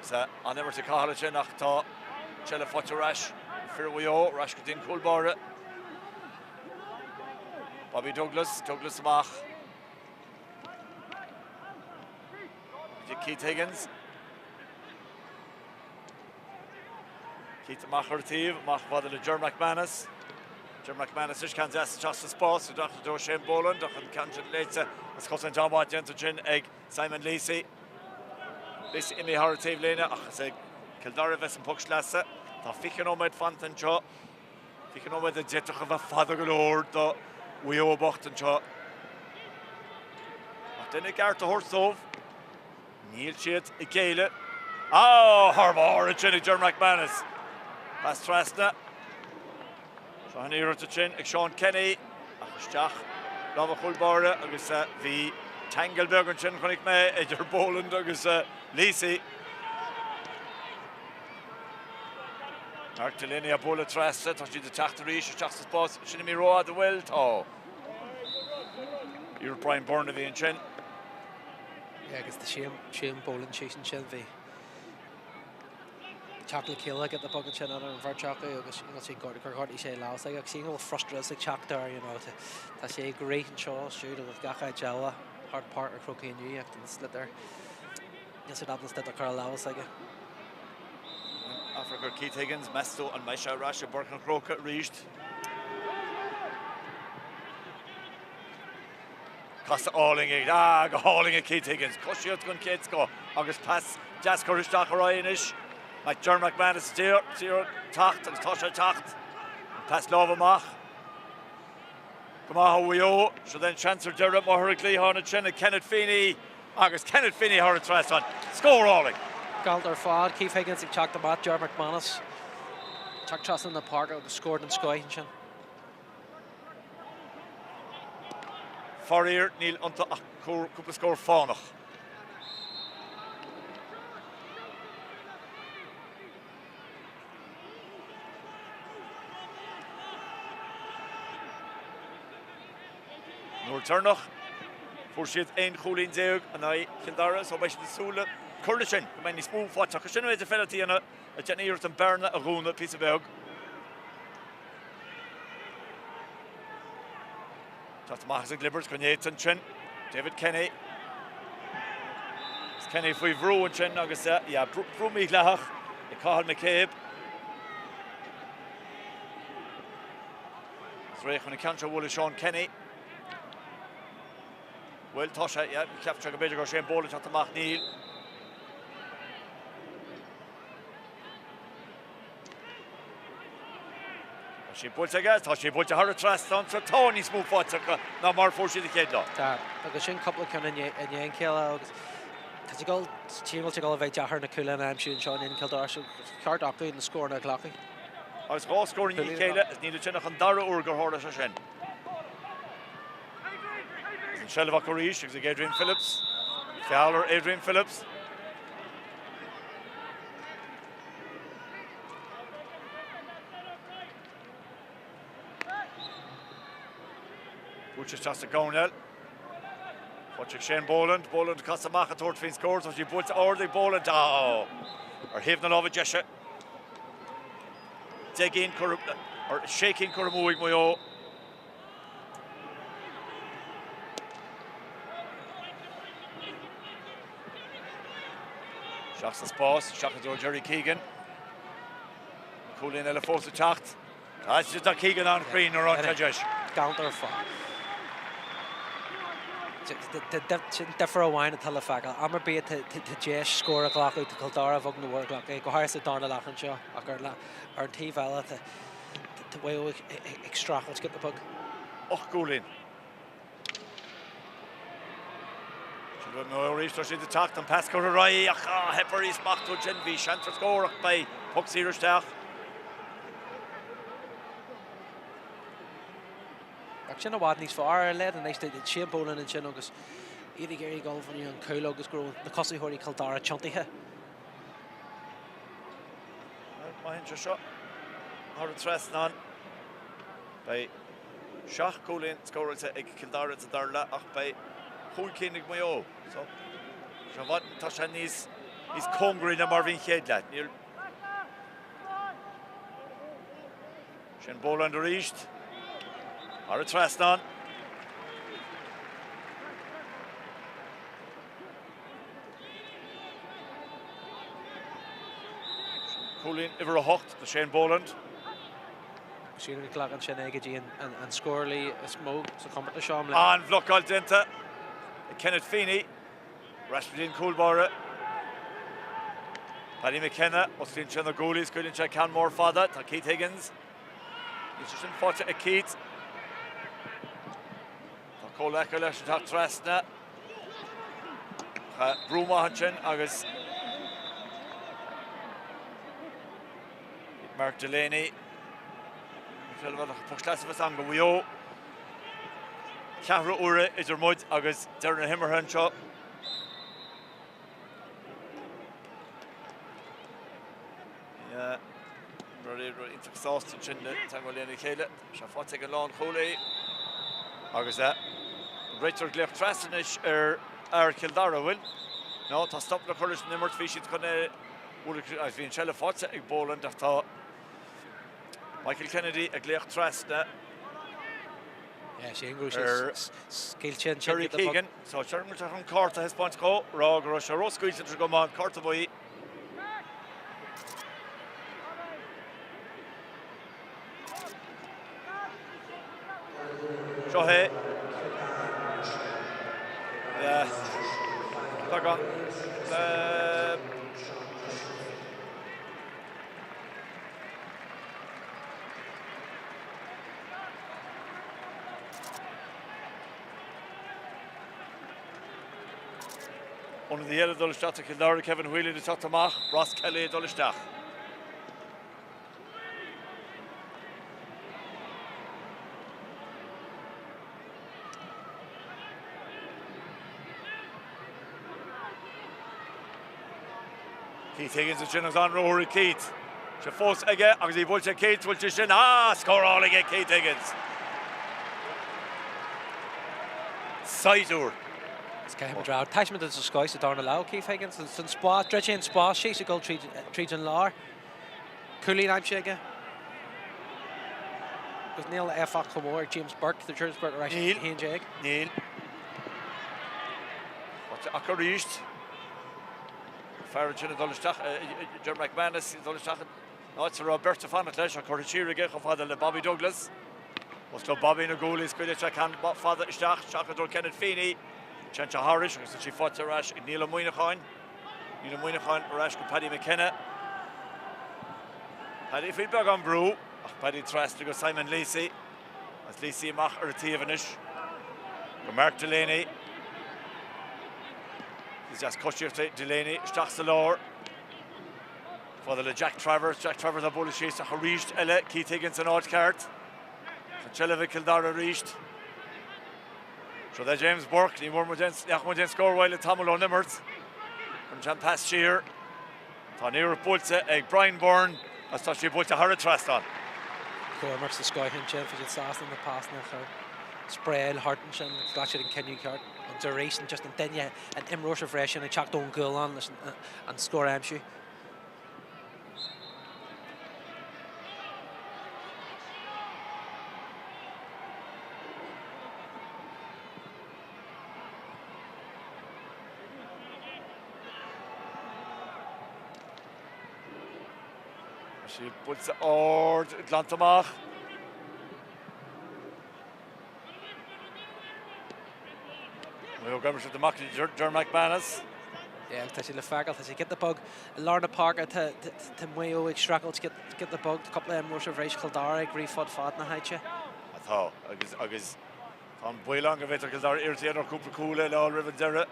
Sea, an-imirt ag Cathal ansin ach tá seilbh faighte ar ais ag fir Mhaigh Eo, ar ais go dtí an cúl báire. Bobby Douglas, Douglas amach. Go dtí Keith Higgins. Keith amach ar an taobh, amach fada le Ger McManus. Ger McManus anois, ceann deas isteach sa spás, isteach i dtreo Shane Boland, ach an ceann sin léite agus cosaint an-mhaith déanta ansin ag Simon Lacey. Lacey imithe thar an taobhlíne ach is ag Cill Dara a bheas an poc sleasa. Tá 20 nóiméad fanta anseo. 20 nóiméad a d'fhéadfadh a bheith fada go leor do Mhaigh Eo bocht anseo. Ach lena gceart a thabhairt dóibh, Níl siad ag géilleadh. Á, thar barr ansin ag Ger McManus. Pas trasna. Seo an iarracht ansin ag Seán Kenny ach isteach lámh an chúl báire agus bhí tangle beag ansin chonaic mé idir Boland agus Lacey. Mark Delaney á bualadh trasna, tá siad ag teacht arís isteach sa spás. Sin imithe rófhada, bhfuil? Tá. Iarracht Brian Byrne a bhí ansin. Agus tá Shane Boland síos ansin, bhí teacht le chéile giota beag ansin idir an bheirt acu agus níl sé gur ghortaigh sé a lámh s'aige ach sílim go bhfuil frustrachas ag teacht air, you know, tá sé ag rith anseo siúd agus gach áit eile thart Páirc an Chrócaigh inniu ach tá sliotar, níl siad ábalta sliotar a chur ar a lámh s'aige. Amharc ar Keith Higgins, meas tú an mbeidh sé ar ais i bPáirc an Chrócaigh arís? Casadh álainn ag, ah, go hálainn ag Keith Higgins. Coisíocht den chéad scoth agus pas deas curtha isteach ar aghaidh anois. Mac Ger McManus ag teacht agus tá sé ag teacht. An pas láimhe amach. Go maith ó Mhaigh Eo. Seo é an seans ar deireadh. Amuigh ar an gcliathán ansin ag Kenneth Feeney agus Kenneth Feeney thar an trasnán. Scór álainn. Galánta ar fad. Keith Higgins ag teacht amach. Ger McManus ag teacht trasna na páirce agus scór den scoith ansin. Faraor, níl iontu ach cúpla scór fánach. An uair deireanach, fuair siad 11 chúilín in aghaidh Chill Dara, so beidh siad ag súil le cur leis sin, go mbeidh níos mó faighte acu. Sin an méid a féidir a dhéanamh. Ag déanamh iarracht an bearna a dhúnadh píosa beag. Teacht amach as an gclibirt go néata ansin. David Kenny. Is Kenny faoi bhrú ansin agus yeah, brú mídhleathach ag Cathal McCabe. Is réidh chun an ceann seo a bhualadh Sean Kenny. Bhuel, tá sé, yeah, cheap sé go b'fhéidir go raibh Shane Boland teacht amach, níl. Tá sí buailte aige, tá sí buailte thar an trasnán so tá níos mó faighte acu ná mar a fuair siad an chéad lá. Tá, agus sin cúpla ceann i ndiaidh a chéile agus. Tá sé ag dul, sílim go bhfuil sé ag dul a bheith deacair na cúil a aimsiú anseo in Cill Dara so ceart acu na scóranna a ghlacadh. Agus 2 scór i ndiaidh a chéile, is níl sin ach an dara huair gur tharla sé sin. Agus an seilbh acu arís agus ag Adrian Phillips. Feall ar Adrian Phillips. Buailte isteach sa gcoirnéal. Faighte ag Shane Boland. Boland ag casadh amach ag tabhairt faoin scór. Tá sí buailte ard ag Boland. Á! Ar thaobh na láimhe deise. 10 gcinn curtha, or 6 cinn curtha amú ag Maigh Eo. Isteach sa spás, isteach i dtreo Jerry Keegan. Cúilín eile fós ag teacht. Tá Keegan an-chruinn nuair a fhaigheann sé deis. Galánta ar fad. Sin difear amháin atá le feiceáil. Am ar bith tá deis scór a ghlacadh, tá Cill Dara bheag nó mhór ag glacadh é, go háirithe sa darna leath anseo ach ar an taobh eile tá Maigh Eo ag streachailt giota beag. 8 gcúilín. Arís tá siad ag teacht, an pas curtha ar aghaidh ach theip uirthi smachtú ansin, bhí seans ar scór ach beidh poc saor isteach. Ach sin i bhfad níos fearr ar leid anois Shane Boland ansin agus iad ag iarraidh dul fá choinne an cúl agus go raibh na cosaitheoirí Chill Dara tiontaithe. Má théann sé seo thar an trasnán, beidh 7 gcúilín scóráilte ag Cill Dara sa dara leath ach beidh 5 cinn ag Maigh Eo. So, tá sé níos, níos cóngaraí ná mar a bhí an chéad leath. Níl Shane Boland arís thar an trasnán. Cúilín uimhir 8 do Shane Boland. Sílim go nglacann sin é go dtí an scórálaí is mó sa chomórtas seo i mbliana. An-bhlocáil déanta ag Kenneth Feeney. Ar ais go dtí an cúl báire. Paddy McKenna, osclaíonn sé na guaillí, scaoileann sé ceann mór fada. Tá Keith Higgins. Níl sé sin faighte ag Keith. Tá comhleacaí leis ag teacht trasna. Brú maith ansin agus Mark Delaney. Poc sleasa ann do Mhaigh Eo. Ceathrú uaire idir muid agus deireadh na himeartha anseo. Iontach sásta ansin le teagmháil lena chéile. Sé faighte ag an lánchúlaí agus an réiteoir ag glaoch trasna anois ar fhear Chill Dara, bhfuil? No, tá stop le cur leis an imirt, bhí siad chun é agus bhí an seilbh faighte ag Boland ach tá Michael Kennedy ag glaoch trasna ar Jerry Keegan. So sílim go bhfuil sé chun cárta a thaispeáint dhó, rá go raibh sé róscaoilte go maith, cárta buí. Seo é. Beagán. Ionadaí eile ag dul isteach do Chill Dara, Kevin Whelan ag teacht amach, Ross Kelly ag dul isteach. Keith Higgins ansin agus an-ruathar ag Keith. Sé fós aige agus í buailte ag Keith, bhfuil sé sin, ah, scóráil aige Keith Higgins. Saighdiúir. Is caithfimid rá, taispeántas den scoth sa darna leath ó Keith Higgins, san spás, dhruid sé an spás síos ag dul tríd an lár. Cúilín aimsithe aige. Agus níl éifeacht chomh mór ag James Burke, tá James Burke ar ais ag 11. Níl. Faighte acu arís. Fear ansin ag dul isteach, Ger McManus ag dul isteach in áit a raibh beirt ag fanacht leis, á curtha siar aige chomh fada le Bobby Douglas. Osclóidh Bobby na guaillí, scaoileann sé ceann fada isteach, isteach i dtreo Kenneth Feeney. Téann sé thairis agus tá sí faighte ar ais ag Niall Ó Muineacháin. Niall Ó Muineacháin ar ais go Paddy McKenna. Paddy faoi beagán brú, ach Paddy trasna go Simon Lacey. Agus Lacey amach ar an taobh anois go Mark Delaney. Is deas coisíocht é Delaney isteach sa lár. Fada le Jack Travers, Jack Travers á bualadh síos ach arís eile Keith Higgins san áit cheart. An tseilbh ag Cill Dara arís. Seo é James Burke, ní bhfuair muid aon, ní fhaca muid aon scór uaidh le tamall ón imirt. Cuireann sé an pas siar. Tá an iarracht buailte ag Brian Byrne agus tá sí buailte thar an trasnán. Comhimirt den scoth ansin, bhí siad sásta na pasanna a chur. Spraeáil thart ansin, ghlac siad an cinneadh ceart. Agus arís, just an duine, an imreoir sa bhreis sin ag teacht ón gcúlán leis an scór a aimsiú. Tá sí buailte ard, glanta amach. Maigh Eo ag imirt amach go Ger McManus. Yeah, tá sé le feiceáil, tá sé giota beag i lár na páirce, tá tá Maigh Eo ag streachailt giota beag, tá cúpla imreoir sa bhreis Chill Dara ag rith fud fad na háite. Atá, agus agus tá an baol ann go bhféadfadh Cill Dara iarracht a dhéanamh ar chúpla cúl eile a fháil roimh an deireadh.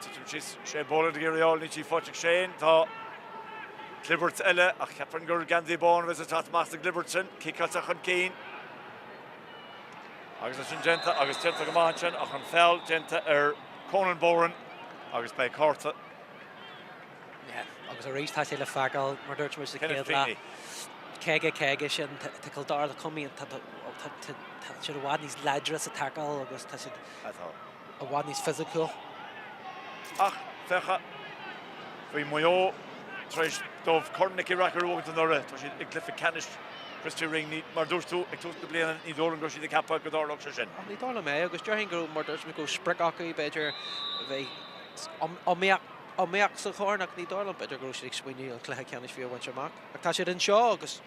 Titim síos, Shane Boland ag iarraidh a fháil, níl sí faighte ag Shane, tá clibirt eile ach cheapfainn gur geansaí bán a bheas ag teacht amach sa gclibirt sin, ciceáilte chun cinn. Agus é sin déanta, agus déanta go maith ansin, ach an feall déanta ar Conan Boran agus beidh cárta. Yeah, agus arís tá sé le feiceáil, mar dúirt muid sa chéad leath, 50 50 sin, tá Cill Dara cuma, tá siad i bhfad níos láidre sa taicil agus tá siad i bhfad níos fisiciúil. Ach féach, bhí Maigh Eo tar éis dóibh Corn Nicky Rackard a bhuachaint anuraidh. Tá siad i gcluiche ceannais Christy Ring. Ní, mar a dúirt tú ag tús na bliana, ní dóigh liom go raibh siad ag ceapadh go dtarlódh sé sin. Ní dóigh liom é agus déarfainn go raibh, mar dúirt mé, go raibh sprioc acu, b'fhéidir, a bheith iomaíoch sa chorn ach ní dóigh liom, b'fhéidir go raibh siad ag smaoineamh an cluiche ceannais fiú a bhaint amach. Ach tá siad anseo agus.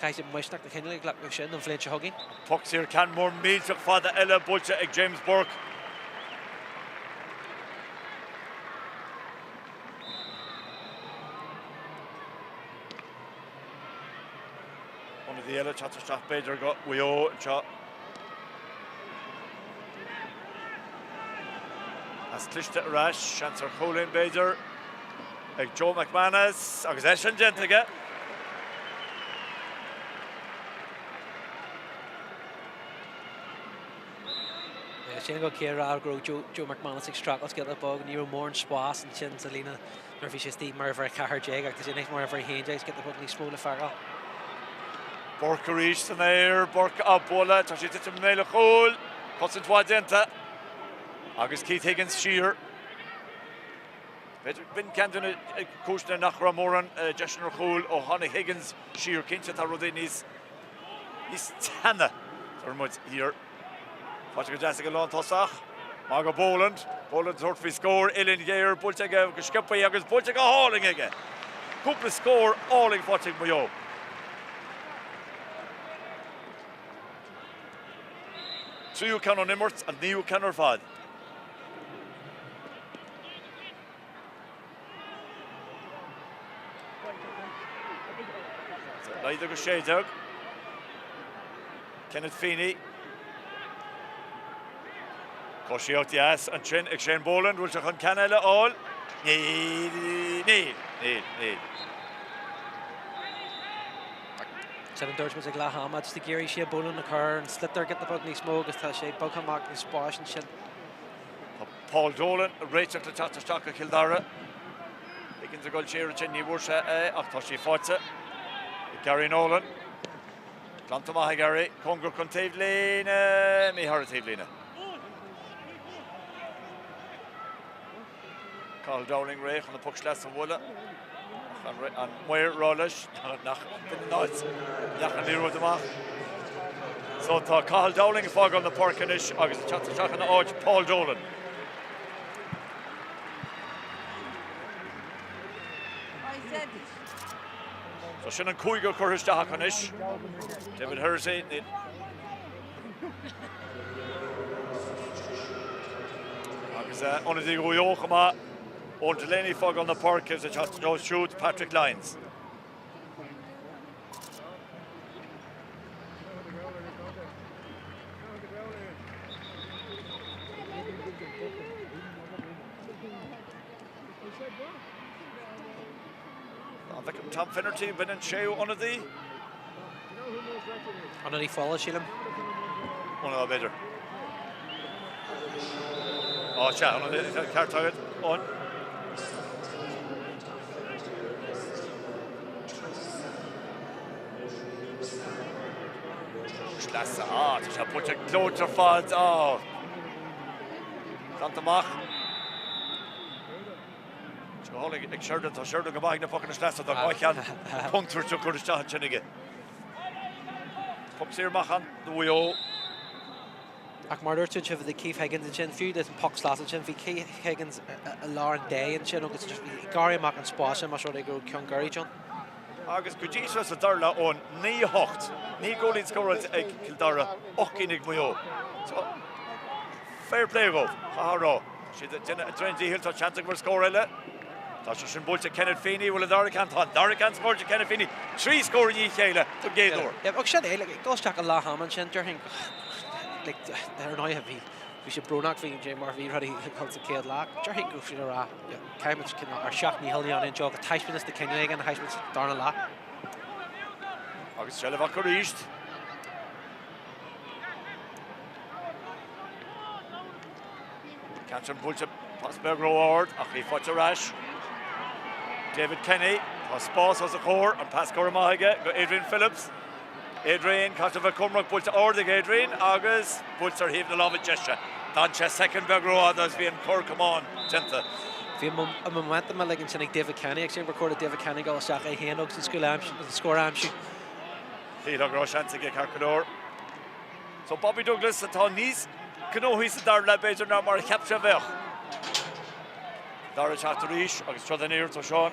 Caithfidh siad misneach a choinneáil ag glacadh sin an bhliain seo chugainn. Poc saor ceann mór millteach fada eile buailte ag James Burke. Ionadaí eile teacht isteach b'fhéidir go Mhaigh Eo anseo. Pas cliste ar ais, seans ar chúilín b'fhéidir ag Joe McManus agus é sin déanta aige. Sin go céir rá go raibh Joe McManus ag streachailt giota beag, ní raibh mórán spás ansin sa líne nuair a bhí sé istigh mar uimhir 14 ach tá sé anois mar uimhir 11 is giota beag níos mó le feiceáil. Burke arís san aer, Burke á bualadh, tá sé ag titim i mbéal an chúil, cosaint mhaith déanta agus Keith Higgins siar. B'fhéidir b'in ceann de na cúiseanna nach raibh mórán deiseanna ar chúl ó tháinig Higgins siar. Cinnte tá rudaí níos níos teanna, deir muid thiar. Faighte go deas ag an lántosach. Maith go Boland. Boland ag tabhairt faoi scór. Uillinn ghéar buailte aige go sciobtha agus buailte go hálainn aige. Cúpla scór álainn faighte ag Maigh Eo. Tríú ceann ón imirt, an naoú ceann ar fad. Laghdaithe go 16. Kenneth Feeney. Coisíocht dheas ansin ag Shane Boland. Bhfuil sé chun ceann eile a fháil? Níl, níl, níl, níl. Sin a dúirt muid ag leath ama, just ag iarraidh Shane Boland a chur an sliotar giota beag níos mó agus tá sé bogtha amach na spáis ansin. Tá Paul Dolan ag réiteach le teacht isteach do Chill Dara. Higgins ag dul siar ansin, ní bhfuair sé é ach tá sí faighte ag Gary Nolan. Glanta amach ag Gary, cóngarach don taobhlíne, imithe thar an taobhlíne. Cathal Dowling réidh chun an poc sleasa a bhualadh. Ach an maor ag rá leis nach b'in an áit a ndeachaigh an liathróid amach. So tá Cathal Dowling ag fágáil na páirce anois agus ag teacht isteach ina áit Paul Dolan. So sin an cúigear curtha isteach acu anois. David Herity. Agus ionadaí Mhaigh Eo chomh maith, Eoin Delaney ag fágáil na páirce agus ag teacht leo siúd Patrick Lyons. An bhfeicim Tom Finnerty, b'in an séú ionadaí? Ionadaí fola, sílim. Ionadaí, b'fhéidir. Á, sea, ionadaí, ceart agat, Eoin. Sleasa, á, tá sé buailte gleoite ar fad, á. Glanta amach. Go hálainn ag Sheridan, tá Sheridan go maith ag na pocanna sleasa, tá dhá cheann contúirteach curtha isteach ansin aige. Poc saor amach ann do Mhaigh Eo. Ach mar a dúirt tú ansin, bhí Keith Higgins ansin, fiú leis an poc sleasa ansin, bhí Keith Higgins i lár an dé ansin agus just ag gearradh amach an spás sin más rud é go raibh ceann gairid ann. Agus go dtí seo sa dara leath Eoin, 9-8, 9 gcúilín scóráilte ag Cill Dara, 8 gcinn ag Maigh Eo. So, fair play dhóibh, chaithfeá a rá. Siad ag déanamh a dtréan díchill, tá seans acu ar scór eile. Tá sé sin buailte ag Kenneth Feeney, bhfuil an dara ceann? Tá an dara ceann scóráilte ag Kenneth Feeney, 3 scór i ndiaidh a chéile don gcéad uair. Yeah, agus sin é, like, ag dul isteach i leath ama ansin, déarfainn, like, ar ndóigh, bhí, bhí sé brónach faoi Jay mar bhí rudaí ag dul sa chéad leath. Déarfainn go raibh siad ag rá, yeah, caithfimid cineál ár seacht ndícheall a dhéanamh anseo agus taispeántas de chineál éigin a thaispeáint sa darna leath. Agus seilbh acu arís. Ceann sin buailte pas beag ró-ard ach í faighte ar ais. David Kenny, tá spás os a chomhair, an pas curtha amach aige go Adrian Phillips. Adrian, caithfidh a bheith cúramach, buailte ard ag Adrian agus buailte ar thaobh na láimhe deise. D'fhan sé soicind beag rófhada agus bhí an cor camáin déanta. Bhí an momentum uilig ansin ag David Kenny ag sin gur chóir do David Kenny dul isteach é féin agus an scór a aimsiú. Shílfeá go raibh seans aige ceart go leor. So Bobby Douglas atá níos gnóthaí sa dara leath b'fhéidir ná mar a cheap sé a bheadh. Dara teacht arís agus troid aniar tá Seán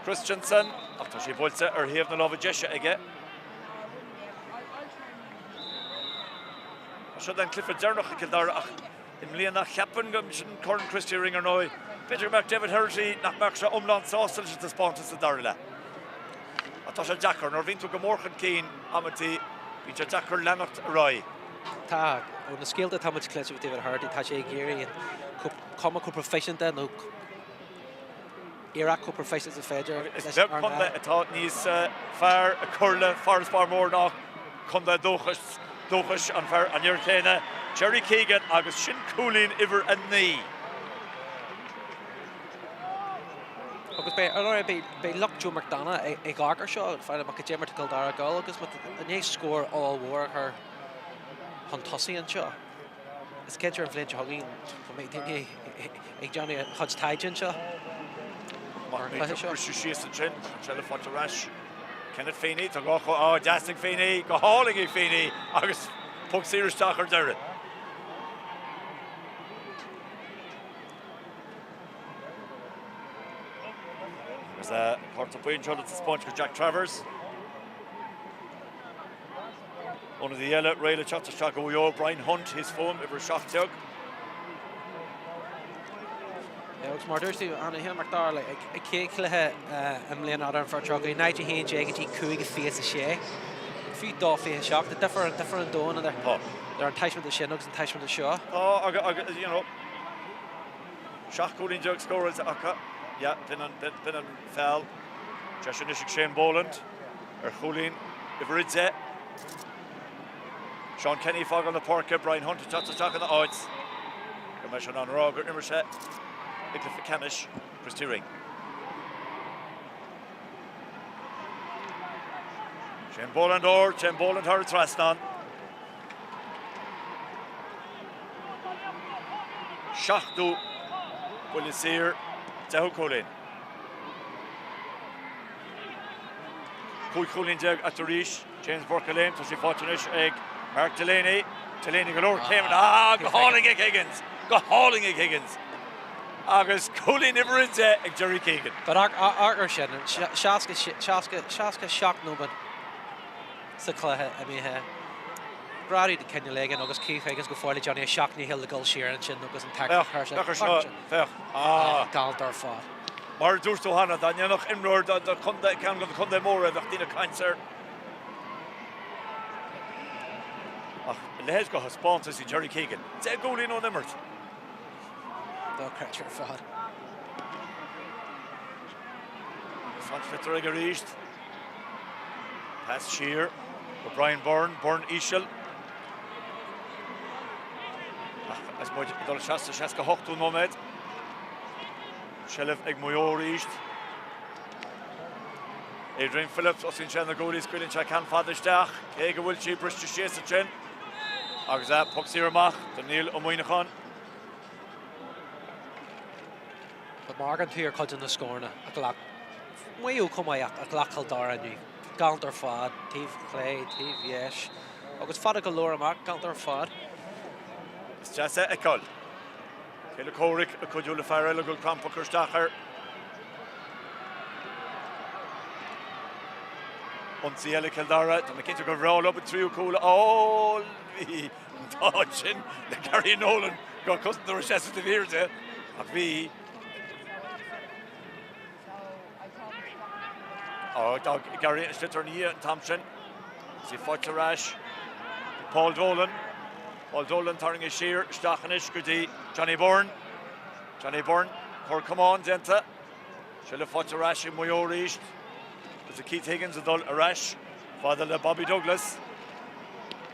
Christensen ach tá sí buailte ar thaobh na láimhe deise aige. Seo an cluiche deireanach i gCill Dara ach I mbliana, cheapfainn go, sin Corn Christy Ring ar ndóigh, b'fhéidir go mbeadh David Herity, nach mbeadh sé iomlán sásta leis an taispeántas sa dara leath. Ach tá sé deacair, nuair a bhíonn tú go mór chun cinn, amantaí, bíonn sé deacair leanacht ar aghaidh. Tá, ó na scéalta atá muid cloiste faoi David Herity, tá sé ag iarraidh an cuma chomh proifisiúnta nó iarracht chomh proifisiúnta is féidir Is beag contae atá níos fearr ag cur le farasbarr mór ná contae dúchais dúchais an fear an fhir chéanna, Gerry Keegan, agus sin cúilín uimhir 9. Agus beidh, ar ndóigh, beidh, beidh lucht Joe McDonagh ag, ag amharc air seo, fáil amach cad é mar tá Cill Dara ag dul agus má tá, i ndiaidh scór ollmhór a chur chun tosaigh anseo. Is cinnte ar an bhliain seo chugainn go mbeidh daoine ag déanamh a chuid taighde anseo. Mar an cluiche seo. Briseadh síos ansin, an tseilbh faighte ar ais. Kenneth Feeney, tá gá chomh deas ag Feeney, go hálainn ag Feeney agus poc saor isteach ar deireadh. Agus cárta buí anseo le taispeáint go Jack Travers. Ionadaí eile réidh le teacht isteach do Mhaigh Eo, Brian Hunt, thíos fúm, uimhir 17. Agus mar a dúirt tú, Anna Mac Dara, ag chéad chluiche i mbliana an fear seo, 0-11 go dtí 5-26. Fiú 2-27, tá difear, difear an domhain idir an taispeántas sin agus an taispeántas seo. Tá, agus, you know, 17 cúilín scóráilte acu. Yeah, b'in an, b'in an feall. Deis anois ag Shane Boland ar chúilín uimhir 10. Seán Kenny ag fágáil na páirce, Brian Hunt ag teacht isteach ina áit. Go mbeidh sé in ann a rá gur imir sé i gcluiche ceannais Christy Ring. Shane Boland ard, Shane Boland thar an trasnán. Seachtú buille saor, deichiú cúilín. 15 chúilín acu arís, James Burke léim, tá sí faighte anois ag Mark Delaney. Delaney go leor céimeanna, ah, go hálainn ag Higgins! Go hálainn ag Higgins! Agus cúilín uimhir 10 ag Gerry Keegan. But ar sin, 67 nóiméad sa chluiche imithe. Greadadh de chineál éigin agus Keith Higgins go fóill ag déanamh a sheacht ndícheall le dul siar ansin agus an tackle a chur sé. Féach, féach ar seo, féach. Ah. Galánta ar fad. Mar a dúirt tú cheana, dá ndéanfadh imreoir do chontae, ceann de na contaetha móra, bheadh daoine ag caint air. Ach a leithéid de thaispeántas ag Gerry Keegan. 10 gcúilín ón imirt. Dochreidte ar fad. Tá an sliotar aige arís. Pas siar go Brian Byrne, Byrne íseal. Ach is muid ag dul isteach sa 68ú nóiméad. Seilbh ag Maigh Eo arís. Adrian Phillips, tosaíonn sé na guaillí, scaoileann sé ceann fada isteach, cé go bhfuil sí briste síos ansin. Agus é poc saor amach do Niall Ó Muimhneacháin. Má amharcann tú ar chuid de na scóranna a ghlac Maigh Eo chomh maith ach a ghlac Cill Dara inniu, galánta ar fad, taobh chlé, taobh dheis agus fada go leor amach, galánta ar fad. Is deas é a fheiceáil. Céile comhraic ag cuidiú le fear eile go bhfuil crampa ag cur isteach air. Ionsaí eile Cill Dara, tá mé cinnte gur bhreá leo an tríú cúl a fháil. Bhí an t-ádh ansin le Gary Nolan go raibh cosantóir ag seasamh taobh thiar de ach bhí D'fhág Gary an sliotar ina dhiaidh an t-am sin. Is í faighte ar ais ag Paul Dolan. Paul Dolan tarraingthe siar isteach anois go dtí Johnny Byrne. Johnny Byrne, cor camáin déanta. Seilbh faighte ar ais ag Maigh Eo arís. Agus Keith Higgins ag dul ar ais fada le Bobby Douglas.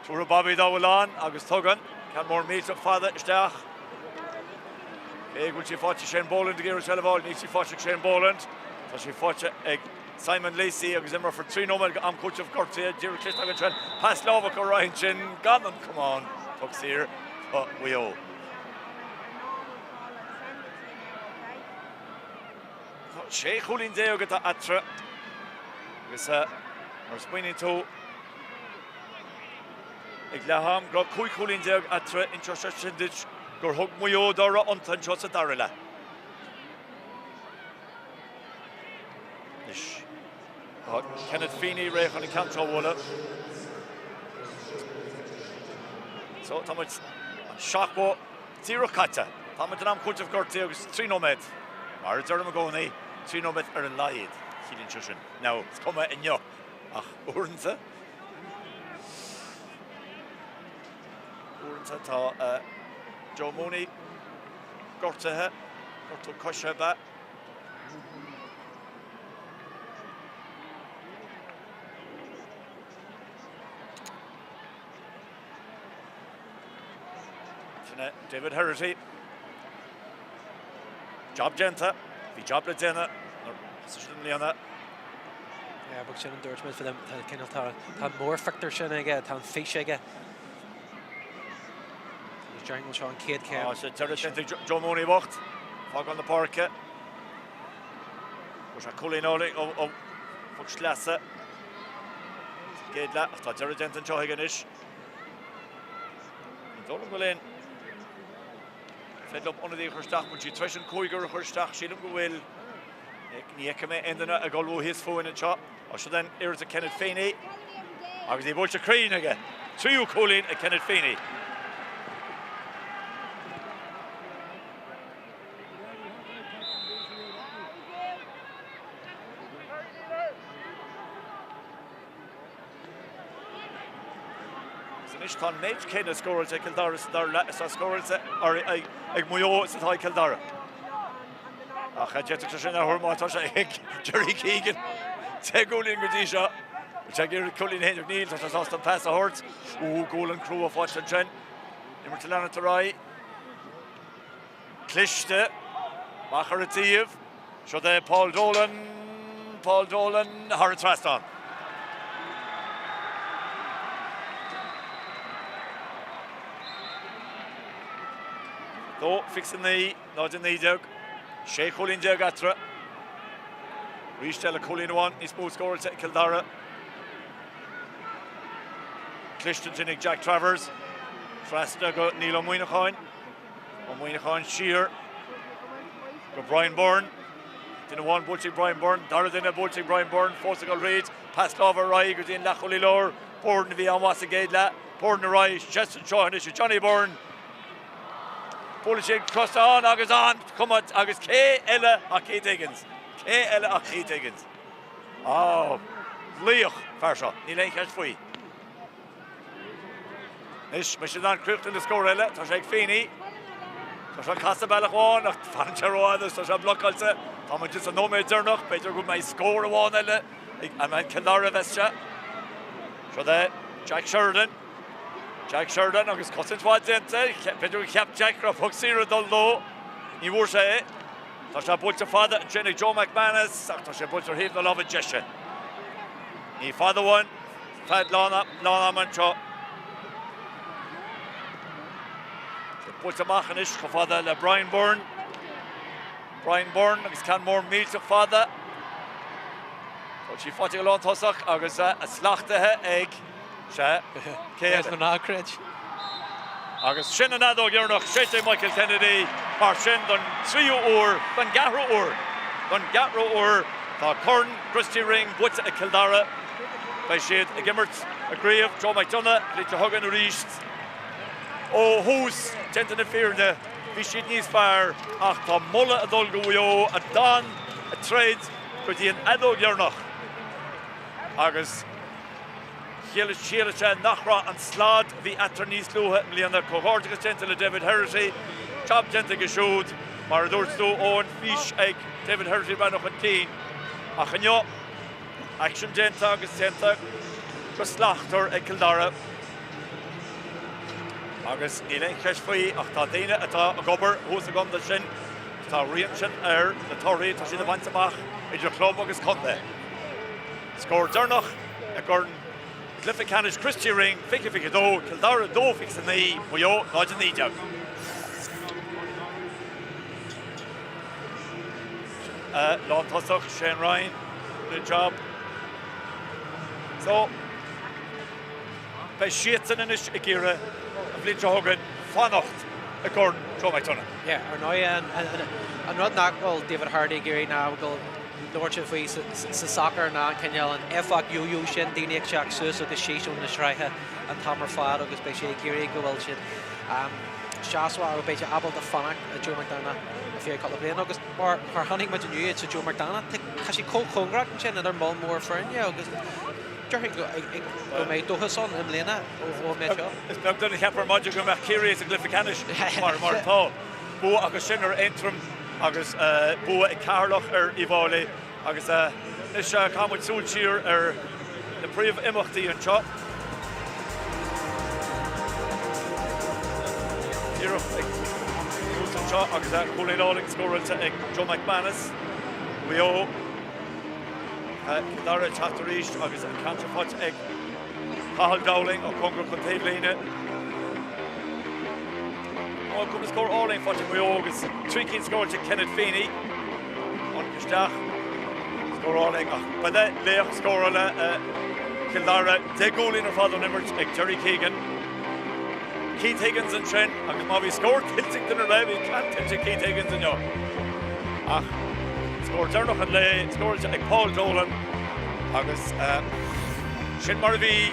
Tabharfaidh Bobby dá bhfuil ann agus tugann. Ceann mór millteach fada isteach. Cé go bhfuil sí faighte Shane Boland ag iarraidh seilbh a fháil, níl sí faighte ag Shane Boland. Tá sí faighte ag Simon Lacey agus imreofar 3 nóiméad go am cúitimh gortaithe. Díreach cliste againn sin. Pas láimhe ar aghaidh ansin gan an camán. Poc saor do Mhaigh Eo. Tá 16 chúilín atá eatarthu agus mar a smaoiníonn tú ag leath am go raibh 15 chúilín eatarthu, inseoidh sé sin duit gur thug Maigh Eo dá raibh iontu anseo sa dara leath. Anois tá Kenneth Feeney réidh chun an ceann seo a bhualadh. So tá muid an seachtó díreach caite. Tá muid in am cúitimh gortaithe agus 3 nóiméad. Mar a deirim i gcónaí, 3 nóiméad ar a laghad, ciallaíonn sé sin. Now, is cuma inniu, ach uaireanta, uaireanta tá Joe Mooney gortaithe, gortú coise ab ea. Sin é David Herity. Job déanta. Bhí job le déanamh nuair a thosaigh siad i mbliana. Yeah, but sin an dúirt mé fá tá cineál tá tá an mórphictiúr sin aige, tá an fís aige. Agus déarfainn go bhfuil seo an chéad chéim. Tá sé deireadh déanta ag Joe Mooney bocht. Fágáil na páirce. Fuair sé cúilín álainn ó phoc sleasa. Sa gcéad leath, ach tá deireadh déanta anseo aige anois. Ní dóigh liom go bhfuil aon féidir liom ionadaí a chur isteach, bhfuil siad tar éis an cúigear a chur isteach, sílim go bhfuil. Ní fheicfidh mé aon duine ag ullmhú thíos fúinn anseo. Ó seo den iarracht ag Kenneth Feeney agus í buailte cruinn aige. Tríú cúilín ag Kenneth Feeney. Agus anois tá an méid céanna scóráilte ag Cill Dara sa dara leath is atá scóráilte ag Maigh Eo is atá ag Cill Dara. Ach d'fhéadfadh sé sin athrú má tá sé ag Jerry Keegan. 10 gcúilín go dtí seo. Bhfuil sé ag iarraidh cúilín féin ach níl, tá sé sásta an pas a thabhairt. Ó, gualainn crua faighte ansin. Imirt ag leanacht ar aghaidh. Cliste. Amach ar an taobh. Seo é Paul Dolan. Paul Dolan thar an trasnán. 2:29, 0:19, 16 chúilín eatarthu. Arís eile cúilín amháin níos mó scóráilte ag Cill Dara. Cliste ansin ag Jack Travers. Trasna go Niall Ó Muineacháin. Ó Muineacháin siar go Brian Byrne. Duine amháin buailte ag Brian Byrne, dara duine buailte ag Brian Byrne, fós ag dul thríd, pas láimhe ar aghaidh go dtí an leathchúlaí láir. Byrne a bhí an-mhaith sa gcéad leath. Byrne ar aghaidh, seans anseo anois ag Johnny Byrne. Buaileann sé an trasnán agus an cuma agus cé eile ach Keith Higgins. Cé eile ach Keith Higgins. Á, laoch fear seo, níl aon cheist faoi. Anois, beidh siad in ann críochnú le scór eile. Tá sé ag Feeney. Tá sé ag casadh bealach amháin ach fanann sé rófhada agus tá sé blocáilte. Tá muid sa nóiméad deireanach, b'fhéidir go mbeidh scór amháin eile ag an Cill Dara a bheas sé. Seo é Jack Sheridan. Jack Sheridan agus cosaint mhaith déanta. B'fhéidir gur cheap Jack go raibh poc saor ag dul dó. Ní bhfuair sé é. Tá sé buailte fada ansin ag Joe McManus ach tá sé buailte ar thaobh na láimhe deise. Ní fada uainn fead lán ama anseo. Buailte amach anois chomh fada le Brian Byrne. Brian Byrne agus ceann mór millteach fada. Tá sí faighte ag an lántosach agus slachtaithe ag sé. Cé eile? Ná creid. Agus sin an fheadóg dheireanach séidte ag Michael Kennedy mar sin don tríú uair, don gceathrú uair, don gceathrú uair tá Corn Christy Ring buaite ag Cill Dara. Beidh siad ag imirt i gCraobh Joe McDonagh an bhliain seo chugainn arís. Ó thús, déanta na fírinne, bhí siad níos fearr ach tá moladh ag dul go Mhaigh Eo a d'fhan ag troid go dtí an fheadóg dheireanach agus Chiallaigh sé nach raibh an slad a bhí eatarthu níos luaithe i mbliana. Comhghairdeachas déanta le David Herity. Jab déanta aige siúd. Mar a dúirt tú, Eoin, fís ag David Herity breathnú chun cinn. Ach inniu, aicsean déanta agus déanta go slachtmhar ag Cill Dara. Agus níl aon cheist faoi ach tá daoine atá ag obair thuas sa gcontae sin, tá rian sin ar na torthaí atá siad a bhaint amach idir chlub agus contae. Scór deireanach i gCorn i gCluiche Ceannais Christy Ring 2022, Cill Dara 2, 29, Maigh Eo 0, 19. Lántosach Shane Ryan, good job. So, beidh siadsan anois ag iarraidh an bhliain seo chugainn fanacht i gCorn Joe McDonagh. Yeah, ar ndóigh an rud nach bhfuil David Herity ag iarraidh ná go labhairt faoi sa sacar ná an cineál an éifeacht yo-yo sin, daoine ag teacht suas agus síos ó na sraithe an t-am ar fad agus beidh sé ag iarraidh go bhfuil siad seasmhach agus beidh sé ábalta fanacht i Joe McDonagh ar feadh cúpla bliain agus mar mar chonaic muid inniu sa Joe McDonagh tá sé chomh cóngarach ansin idir moll mór foirne agus déarfainn go go mbeidh dóchas ann i mbliana ón méid seo. Is beag duine a cheap ar maidin go mbeadh Ciarraí sa gcluiche ceannais mar mar atá. Bua acu sin ar Aontroim agus bua ag Ceatharlach ar Uíbh Fhailí agus anois caithfidh muid súil siar ar na príomh-imeachtaí anseo. Iarracht ag tús anseo agus cúilín álainn scóráilte ag Joe McManus, Mhaigh Eo. Cill Dara ag teacht arís agus an ceann seo faighte ag Cathal Dowling ó cóngarach don taobhlíne. Ó, cúpla scór álainn faighte ag Maigh Eo agus 3 cinn scóráilte ag Kenneth Feeney. Tháinig isteach. Scór álainn ach ba é laoch scórála Chill Dara 10 gcúilín ar fad ón imirt ag Jerry Keegan. Keith Higgins ansin agus má bhí scór tuillte ag duine ar bith, bhí ceann tuillte ag Keith Higgins inniu. Ach scór deireanach an lae, scóráilte ag Paul Dolan agus sin mar a bhí.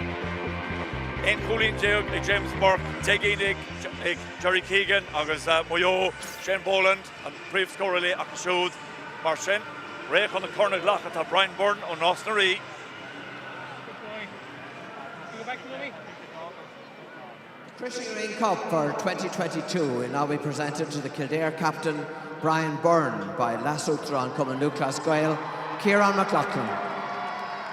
11 cúilín ag James Burke, 10 gcinn ag Jerry Keegan agus Maigh Eo, Shane Boland an príomhscórálaí acu siúd. Mar sin, réidh chun an corn a ghlacadh tá Brian Byrne ó Nás na Rí. Christy Ring Cup for 2022 will now be presented to the Kildare captain Brian Byrne by Leas-Uachtarán Cumann Lúthchleas Gael, Ciarán McLaughlin.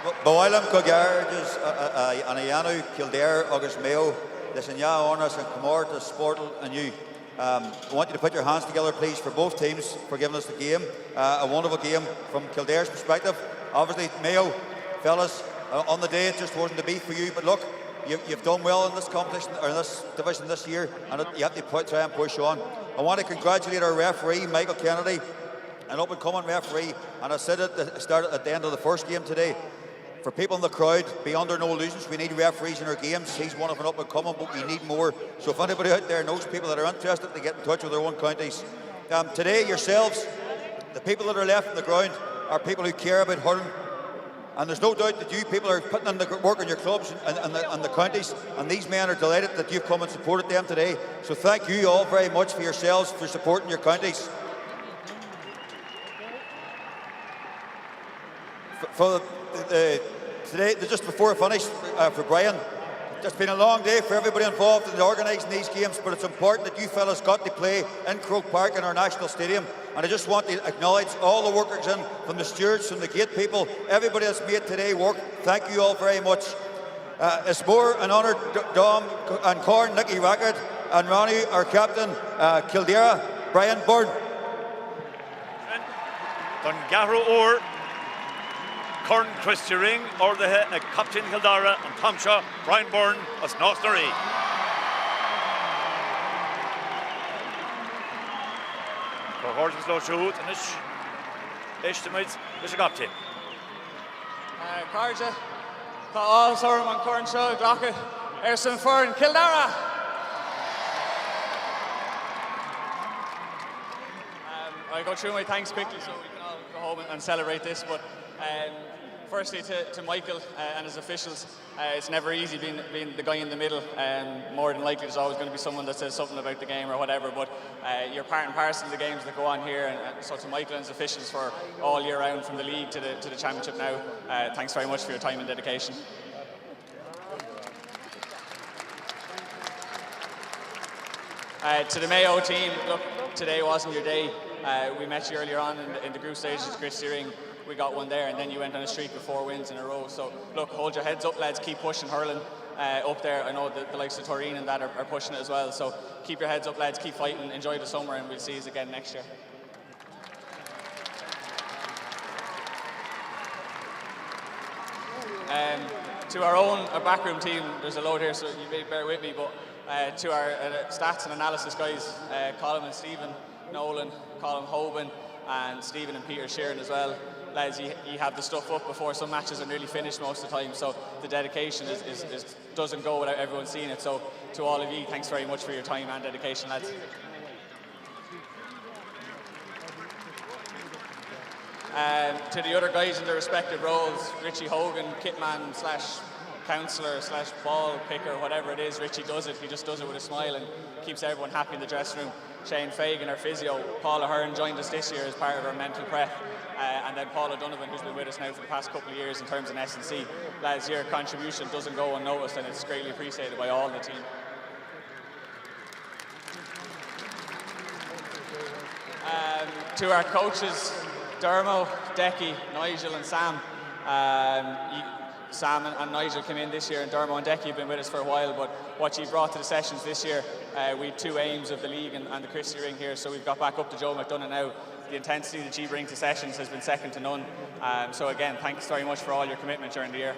Ba mhaith liom comhghairdeas a dhéanamh Kildare agus Mayo leis an dhá fhoireann as an comórtas spórtúil inniu. Um, I want you to put your hands together please for both teams for giving us the game. Uh, a wonderful game from Kildare's perspective. Obviously Mayo, fellas, uh, on the day it just wasn't to be for you, but look, you, you've done well in this competition or in this division this year, and it, you have to put, try and push on. I want to congratulate our referee, Michael Kennedy, an up-and-coming referee, and I said it at the start at the end of the first game today. For people in the crowd, be under no illusions. We need referees in our games. He's one of an up and coming, but we need more. So if anybody out there knows people that are interested, to get in touch with their own counties. Um, today, yourselves, the people that are left in the ground are people who care about hurling. And there's no doubt that you people are putting in the work in your clubs and, and, the, and the counties, and these men are delighted that you've come and supported them today. So thank you all very much for yourselves for supporting your counties. For the, today, just before I finish, uh, for Brian, it's been a long day for everybody involved in organising these games, but it's important that you fellas got to play in Croke Park in our national stadium. And I just want to acknowledge all the workers in, from the stewards, from the gate people, everybody that's made today work. Thank you all very much. Uh, it's more an honour, Dom and Corn, Nicky Rackard, and Ronnie, our captain, uh, Kildare, Brian Byrne. Don gceathrú huair, Corn Christy Ring ardaithe ag captaen Chill Dara an t-am seo, Brian Byrne as Nás na Rí. Comhghairdeas leo siúd anois. Éistfimid leis an gcaptaen. A chairde, tá áthas orm an corn seo a ghlacadh ar son foireann Chill Dara! Um, I go through my thanks quickly so we can all go home and celebrate this, but um, firstly to, to Michael uh, and his officials, uh, it's never easy being, being the guy in the middle. Um, more than likely there's always going to be someone that says something about the game or whatever, but uh, you're part and parcel of the games that go on here, and, and so to Michael and his officials for all year round from the league to the, to the championship now, uh, thanks very much for your time and dedication. Uh, to the Mayo team, look, today wasn't your day. Uh, we met you earlier on in the, in the group stages, Chris Searing. We got one there, and then you went on a streak of four wins in a row. So, look, hold your heads up, lads. Keep pushing hurling uh, up there. I know the, the likes of Toreen and that are, are pushing it as well. So, keep your heads up, lads. Keep fighting. Enjoy the summer, and we'll see you again next year. Um, to our own our backroom team, there's a load here, so you may bear with me, but uh, to our uh, stats and analysis guys, uh, Colin and Stephen Nolan, Colin Hoban, and Stephen and Peter Sheeran as well. Lads, you, you have the stuff up before some matches are nearly finished most of the time, so the dedication is, is, is, doesn't go without everyone seeing it. So to all of you, thanks very much for your time and dedication, lads. Um, to the other guys in their respective roles, Richie Hogan, kitman slash counsellor slash ball picker, whatever it is, Richie does it. He just does it with a smile and keeps everyone happy in the dressing room. Shane Fagan, our physio, Paula Hearn joined us this year as part of our mental prep. Uh, and then Paul O'Donovan, who's been with us now for the past couple of years in terms of S&C. Lads, your contribution doesn't go unnoticed and it's greatly appreciated by all the team. Um, to our coaches, Dermo, Decky, Nigel and Sam. Um, you, Sam and, and Nigel came in this year and Dermo and Decky have been with us for a while, but what you brought to the sessions this year, uh, we had two aims of the league and, and the Christie Ring here, so we've got back up to Joe McDonagh now. The intensity that you bring to sessions has been second to none. Um, so again, thanks very much for all your commitment during the year.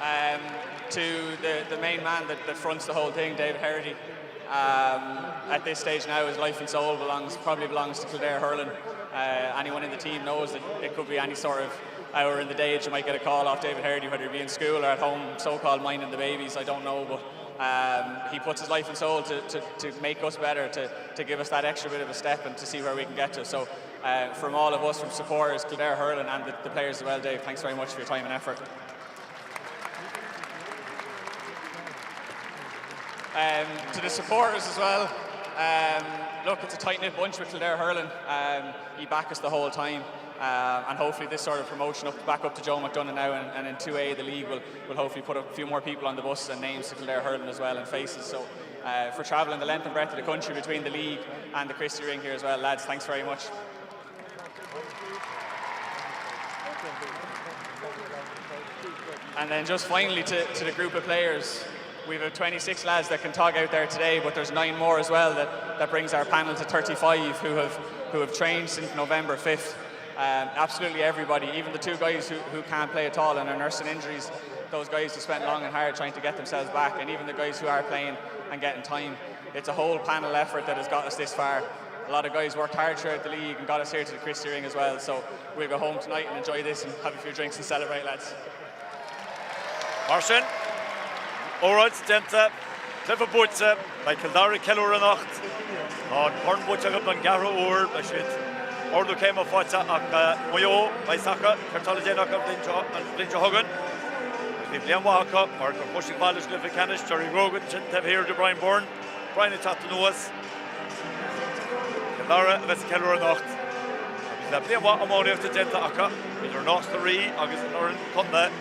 Um, to the, the main man that, that fronts the whole thing, David Herity. Um, at this stage now, his life and soul belongs probably belongs to Kildare Hurling. Uh, anyone in the team knows that it could be any sort of hour in the day that you might get a call off David Herity, whether he be in school or at home, so-called minding the babies, I don't know, but um, he puts his life and soul to, to, to make us better, to, to give us that extra bit of a step and to see where we can get to. So uh, from all of us, from supporters, Kildare Hurling and the, the players as well, Dave, thanks very much for your time and effort. Um, to the supporters as well, um, look, it's a tight-knit bunch with Kildare Hurling. Um, he back us the whole time. Uh, and hopefully this sort of promotion up, back up to Joe McDonagh now and, and in 2A the league will, will hopefully put a few more people on the bus and names to Kildare Hurling as well and faces. So uh, for travelling the length and breadth of the country between the league and the Christie Ring here as well, lads, thanks very much. And then just finally to, to the group of players, we have 26 lads that can talk out there today, but there's nine more as well that, that brings our panel to 35 who have, who have trained since November 5th. Um, absolutely everybody, even the two guys who, who can't play at all and are nursing injuries, those guys who spent long and hard trying to get themselves back, and even the guys who are playing and getting time. It's a whole panel effort that has got us this far. A lot of guys worked hard throughout the league and got us here to the Christie Ring as well. So we'll go home tonight and enjoy this and have a few drinks and celebrate, lads. Mar sin, óráid déanta, cluiche buaite, beidh Cill Dara ag ceiliúradh anocht. Tá an corn buaite acu don gceathrú huair, beidh siad ardú céime faighte ach Maigh Eo, beidh a fhios acu céard atá le déanamh acu an bhliain seo chugainn. Agus bhí bliain mhaith acu mar gur chuaigh siad chomh fada leis an gcluiche ceannais, Jerry Grogan ansin taobh thiar de Brian Byrne. Brian ag teacht anuas. Cill Dara a bheas ag ceiliúradh anocht agus le bliain mhaith iománaíochta déanta acu idir Nás na Rí agus an fhoireann contae.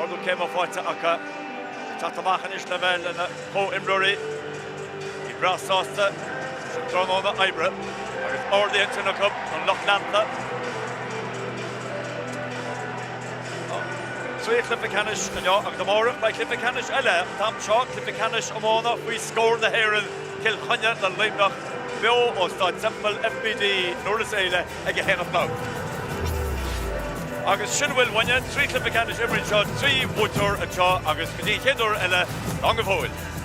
Ardú céime faighte acu. Teacht amach anois le bheith lena chomhimreoirí. Iad breá sásta leis an tráthnóna oibre agus ardaithe ansin acu don lucht leanta. Trí chluiche ceannais inniu agus amárach beidh cluiche ceannais eile, an t-am seo, cluiche ceannais iomána faoi scór na hÉireann, Cill Chainnigh le Luimneach, beo ó Staid Semple FBD in Iorras Fhéile ag 1 a chlog. Agus sin a bhfuil uainne, trí chluiche ceannais imeartha anseo, trí bhuaiteoir anseo agus go dtí an chéad uair eile, slán go fóill.